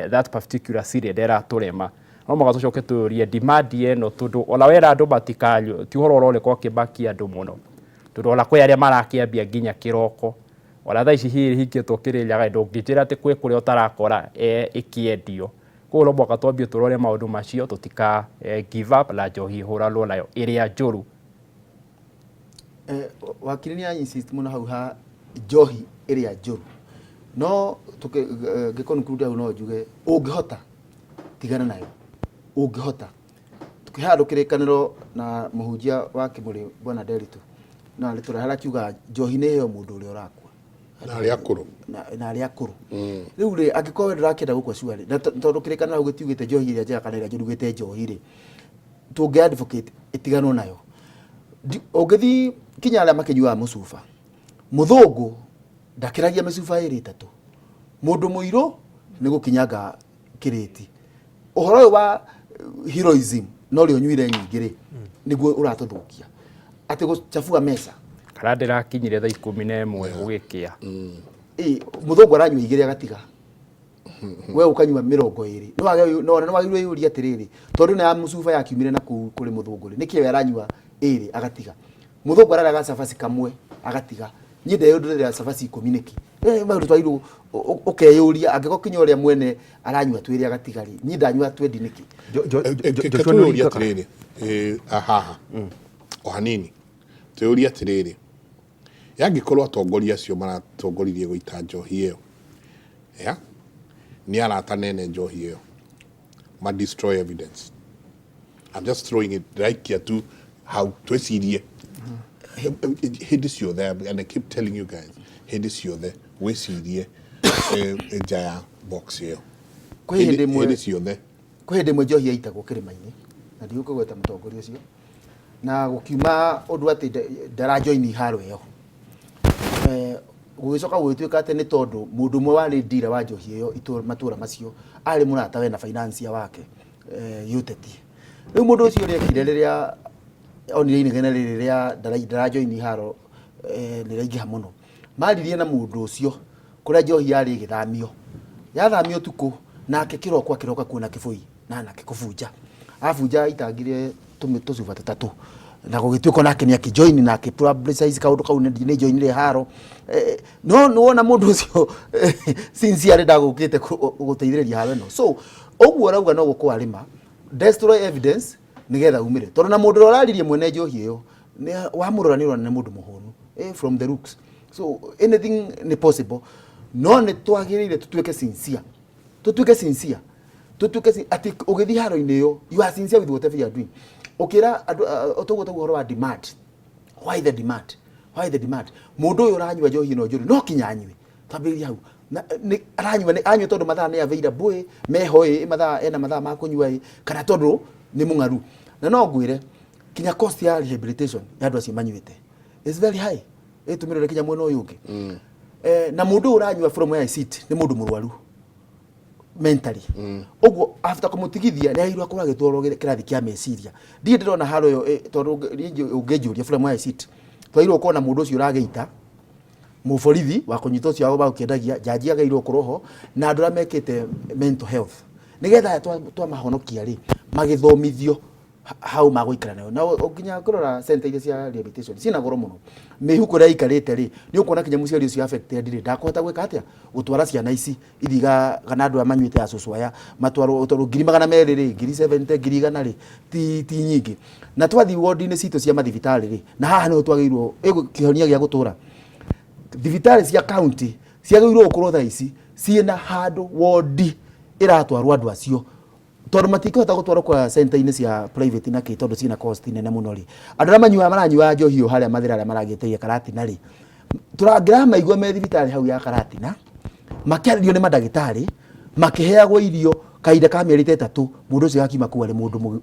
D: that particular city ĩratũrema. No mũhaka tũcoke tũyũrie demand ĩno, tondũ ona wera andũ matikanyue ti ũhoro ũroneka ũkĩmakia andũ mũno, tondũ ona kwĩ arĩa marakĩambia nginya kĩroko. Ona thaa ici hihi hingĩtwo Kĩrĩnyaga ndũngĩnjĩra atĩ kwĩ kũrĩa ũtarakora ĩkĩendio. Koguo no mũhaka twambie tũrore maũndũ macio tũtika give up na njohi ĩhũranwo nayo ĩrĩa njũru.
E: Wakiri nĩ insist mũno hau ha njohi ĩrĩa njũru, no ngĩ conclude hau no njuge ũngĩhota tigana nayo, ũngĩhota. Twĩ handũ kĩrĩkanĩro na mũhunjia wa Kĩmũrĩ Bwana Nderitu, na rĩtũrehe akiuga njohi nĩ ĩheo mũndũ ũrĩa ũrakua
B: na arĩa akũrũ.
E: Na arĩa akũrũ. Rĩu rĩ, angĩkorwo we ndũrakĩenda gũkua cuarĩ, na tondũ kĩrĩkanĩro hau gĩtiugĩte njohi ĩrĩa njega kana ĩrĩa njũru, ugĩte njohi rĩ, tũngĩ advocate ĩtiganwo nayo. Ũngĩthiĩ Kinya arĩa makĩnyuaga mũcuba, mũthũngũ ndakĩragia mĩcuba ĩrĩ ĩtatũ, mũndũ mũirũ nĩ gũkinyanga kĩrĩti. Ũhoro ũyũ wa heroism na ũrĩa ũnyuire nyingĩ rĩ, nĩguo ũratũthũkia, atĩ gũchafua mesa.
D: Kana ndĩrakinyire thaa 11 gũgĩkĩa.
E: Ĩ, mũthũngũ aranyua 2 agatiga, we ũkanyua 20. Nĩ wagĩrĩirwo wĩyũrie atĩrĩrĩ, tondũ ĩno ya mũcuba yakiumire na kũu kũrĩ mũthũngũ rĩ, nĩkĩ we aranyua 2 agatiga? Mũthũngũ ararĩa gacabaci kamwe agatiga, niĩ ndeyũndũrĩra cabaci 10 nĩkĩ? Maũndũ twagĩrĩirwo ũkeyũria, angĩkorwo kinya ũrĩa mwene aranyua 2 agatiga rĩ, niĩ ndanyua 20 nĩkĩ?
C: Joshua nĩ
B: Twĩyũrie
C: ũringaga?
B: atĩrĩrĩ, haha o hanini, twĩyũrie atĩrĩrĩ, yangĩkorwo atongoria acio maratongoririe gũita njohi ĩyo, ya nĩ arata nene njohi ĩyo, ma destroy evidence. I'm just throwing it ndĩraikia tu hau twĩcirie hĩndĩ ciothe, and I keep telling you guys, hĩndĩ ciothe wĩcirie nja ya box ĩyo.
E: Kwĩ hĩndĩ ĩmwe
B: Hĩndĩ ciothe.
E: Kwĩ hĩndĩ ĩmwe njohi yaitagwo kĩrĩma-inĩ, na ndigũkĩgweta mũtongoria ũcio, na gũkiuma ũndũ atĩ ndarajoini haro ĩyo. Gũgĩcoka gũgĩtuĩka atĩ nĩ tondũ mũndũ ũmwe warĩ ndira wa njohi ĩyo matũra macio arĩ mũrata we na financier wake gĩũteti. Rĩu mũndũ ũcio ũrĩa ekire rĩrĩa onire inegene rĩrĩ rĩa ndarajoini haro nĩ rĩaingĩha mũno, maririe na mũndũ ũcio kũrĩa njohi yarĩ ĩgĩthamio. Yathamio ũtukũ, nake kĩroko akĩroka kuona kĩbũi na nake kũbunja. Abunja aitangire tũcuba tũtatũ, na gũgĩtuĩka nake nĩ akĩjoin na akĩ-publicize kaũndũ kau nĩ joinire haro. No nĩ wona mũndũ ũcio sincerely ndagũkĩte gũteithĩrĩria haro ĩno. So ũguo ũrauga no gũkũ arĩma destroy evidence nĩgetha umĩre, tondũ na mũndũ ũrĩa ũraririe mwene njohi ĩyo wamũrora nĩ ũrona nĩ mũndũ mũhũnu, from the looks. So anything nĩ possible, no nĩ twagĩrĩire tũtuĩke sincere, tũtuĩke sincere, tũtuĩke atĩ ũgĩthiĩ haro-inĩ ĩyo you are sincere with whatever you are doing. Ũkĩra andũ, tũguo tũguo ũhoro wa demand, why the demand, why the demand? Mũndũ ũyũ ũranyua njohi ĩno njũru no kinya anyue, twambĩrĩrie hau. Na, nĩ aranyua, nĩ anyua tondũ mathaa nĩ available ĩ, meho ĩ, mathaa ena mathaa ma kũnyua ĩ, kana tondũ nĩ mũng'aru. Na no ngwĩre kinya cost ya rehabilitation ya andũ acio manyuĩte is very high, ĩtũmĩrĩre kinya mwena ũyũ ũngĩ. Na mũndũ ũyũ ũranyua from where I sit nĩ mũndũ mũrwaru mentally. Ũguo after kũmũtigithia nĩ agĩrĩirwo akorwo agĩtwarwo kĩrathi kĩa meciria. Ndirĩ ndĩrona haro ĩyo, tondũ ũngĩnjũria from where I sit, twagĩrĩirwo gũkorwo na mũndũ ũcio ũragĩita, mũborithi wa kũnyita ũcio wa gũkĩendagia, njanji agĩrĩirwo gũkorwo ho, na andũ arĩa mekĩte mental health, nĩgetha aya twamahonokia rĩ, magĩthomithio hau magũikara nayo. Na nginya kũrora center iria cia rehabilitation ciĩna goro mũno, mĩhuko ĩrĩa ĩikarĩte rĩ, nĩ ũkuona kinya mũciari ũcio affected rĩ, ndakũhota gwĩka atĩa gũtwara ciana ici ithiĩ kana andũ aya manyuĩte ya cũcũ aya matwarwo, tondũ ngiri magana merĩ rĩ, ngiri 70, ngiri igana rĩ, ti nyingĩ. Na twathiĩ ward-inĩ citũ cia mathibitarĩ rĩ, na haha nĩho twagĩrĩirwo kĩhonia gĩa gũtũra. Thibitarĩ cia county ciagĩrĩirwo gũkorwo thaa ici ciĩna handũ ward ĩratwarwo andũ acio, tondũ matingĩhota gũtwarwo kwa center-inĩ cia private na kĩ, tondũ ciĩna cost nene mũno rĩ. Andũ arĩa manyuaga maranyua njohi ĩyo harĩa Mathĩra arĩa maragĩteire Karatina rĩ, tũrangĩramaigua me thibitarĩ hau ya Karatina makĩarĩrio nĩ mandagĩtarĩ, makĩheagwo irio kahinda ka mĩeri ta 3, mũndũ ũcio akiuma kũu arĩ mũndũ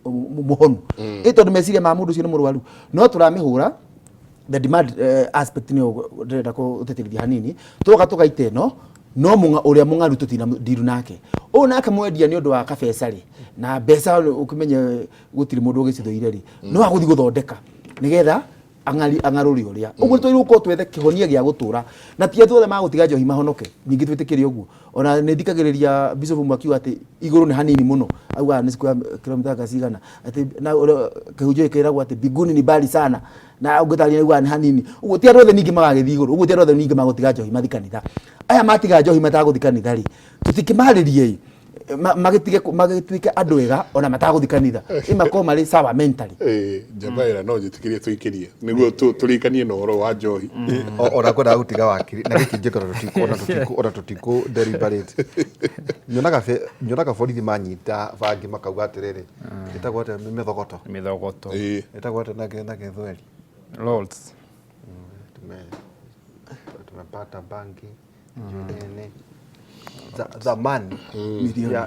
E: mũhonu. Ĩ tondũ meciria ma mũndũ ũcio nĩ mũrwaru. No tũramĩhũra the demand aspect nĩyo ndĩrenda gũtĩtĩrithia hanini. Tũgoka tũgaita ĩno, no ũrĩa mũng'aru tũtina ndiru nake. Ũyũ nake mwendia nĩ ũndũ wa kabeca rĩ, na mbeca ũkĩmenye gũtirĩ mũndũ ũgĩcithũire rĩ, no agũthiĩ gũthondeka nĩgetha ang'arũre ũrĩa. Ũguo twagĩrĩirwo gũkorwo twethe kĩhonia gĩa gũtũra, na ti andũ othe magũtiga njohi mahonoke. Ningĩ twĩtĩkĩre ũguo. Ona nĩ thikagĩrĩria Bishop ũmwe akiuga atĩ igũrũ nĩ hanini mũno, augaga nĩ square kilomita anga cigana, atĩ na ũrĩa kĩhunjio gĩkĩragwo atĩ mbinguni ni mbali sana, na ũngĩtarĩria augaga nĩ hanini. Ũguo ti andũ othe ningĩ magagĩthiĩ igũrũ, ũguo ti andũ othe ningĩ magũtiga njohi mathiĩ kanitha. Aya matiga njohi matagũthiĩ kanitha rĩ, tũtikĩmarĩrie ĩ, magĩtuĩke andũ ega ona matagũthiĩ kanitha, ĩ makorwo marĩ sawa mentally.
B: Njamba ĩra no njĩtĩkĩrie tũikĩrie nĩguo tũrĩkanie na ũhoro wa njohi.
C: Ona kwendaga gũtiga wakiri na gĩkĩ njĩkaga ona tũtikũ deliberate. Nyonaga borithi manyita bangi makauga atĩrĩrĩ, ĩtagwo atĩa mĩthogoto?
D: Mĩthogoto.
C: Ĩtagwo atĩa na Gĩthweri?
D: Rolls.
C: Tumepata bangi nene thamani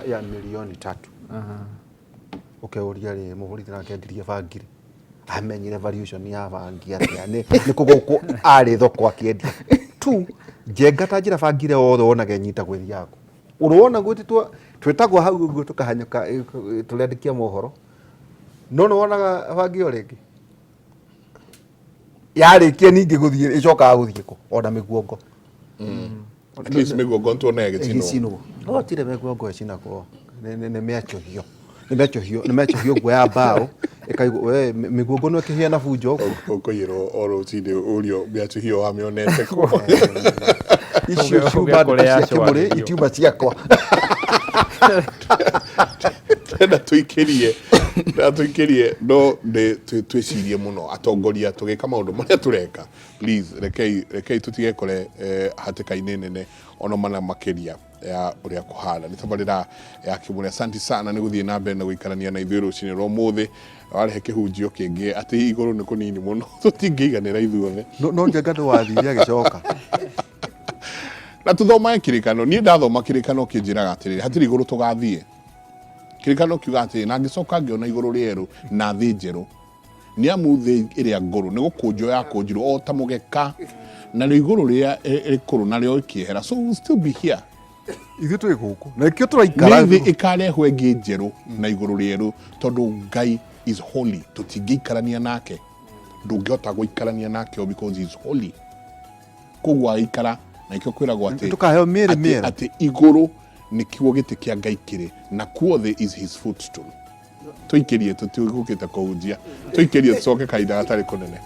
C: ya milioni 3. Ũkeuria rĩ, mũborithi nake endirie bangi rĩ? Amenyire variation ya bangi atĩa? Nĩ nĩ kũgũkũ arĩ thoko akĩendia tu njenga ta njĩra bangi ĩrĩa wothe wonaga ĩnyitagwo ĩthiaga kũ ũrona gwĩtĩtwo twĩtagwo hau ũguo tũkahanyũka tũrĩandĩkia mohoro no nĩ wonaga bangi ĩyo rĩngĩ yarĩkia ningĩ gũthiĩ ĩcokaga gũthiĩ kũ ona mĩguongo.
B: At least mĩguongo nĩtuona ĩgĩcinwo.
E: Ĩgĩcinwo.
C: No tirĩ mĩguongo ĩcinagwo, nĩ mĩacũhio, nĩ mĩacũhio, nĩ mĩacũhio nguo ya mbaũ ĩkaigwo we mĩguongo no ĩkĩhĩa na bunjo ũguo.
B: Ũkũiyĩrwo o rũcinĩ ũrio mĩacũhio wamĩonete kũ.
C: Icio ciuma
D: Ũgekora
C: cia kĩmũrĩ
D: yacũhagĩrio.
C: itiuma ciakwa.
B: Ndĩrenda tũikĩrie, ndĩrenda tũikĩrie no nĩ twĩcirie mũno atongoria tũgĩka maũndũ marĩa tũreka. Please rekei rekei tũtigekore hatĩka-inĩ nene ona mana makĩria ya ũrĩa kũhana. Nĩ tabarĩra ya Kĩmũrĩ. Asanti sana nĩ gũthiĩ na mbere na gũikarania na ithuĩ rũcinĩ rwa ũmũthĩ. Warehe kĩhunjio kĩngĩ atĩ igũrũ nĩ kũnini mũno tũtingĩiganĩra ithuothe.
C: No no Njenga ndũwathire agĩcoka.
B: Na tũthomage kĩrĩkanĩro. Niĩ ndathoma kĩrĩkanĩro kĩnjĩraga atĩrĩrĩ, hatirĩ igũrũ tũgathiĩ. Kĩrĩkanĩro kiugaga atĩrĩrĩ, na ngĩcoka ngĩona igũrũ rĩerũ na thĩ njerũ. Nĩ amu thĩ ĩrĩa ngũrũ nĩ gũkũnjwo yakũnjirwo o ta mũgeka, narĩo igũrũ rĩrĩa rĩkũrũ narĩo rĩkĩehera. So we will still be here.
C: Ithuĩ twĩ gũkũ na nĩkĩo tũraikara.
B: Nĩ thĩ ĩkarehwo ĩngĩ njerũ na igũrũ rĩerũ, tondũ Ngai is holy, tũtingĩikarania nake. Ndũngĩhota gũikarania nake o because he is holy. Koguo agĩikara, na nĩkĩo kwĩragwo atĩ
C: Tũkaheo mĩĩrĩ mĩerũ.
B: atĩ igũrũ nĩkĩo gĩtĩ kĩa Ngai kĩrĩ, nakuo thĩ is his footstool. Tũikĩrie, tũtigũkĩte kũhunjia, tũikĩrie tũcoke kahinda gatarĩ kũnene.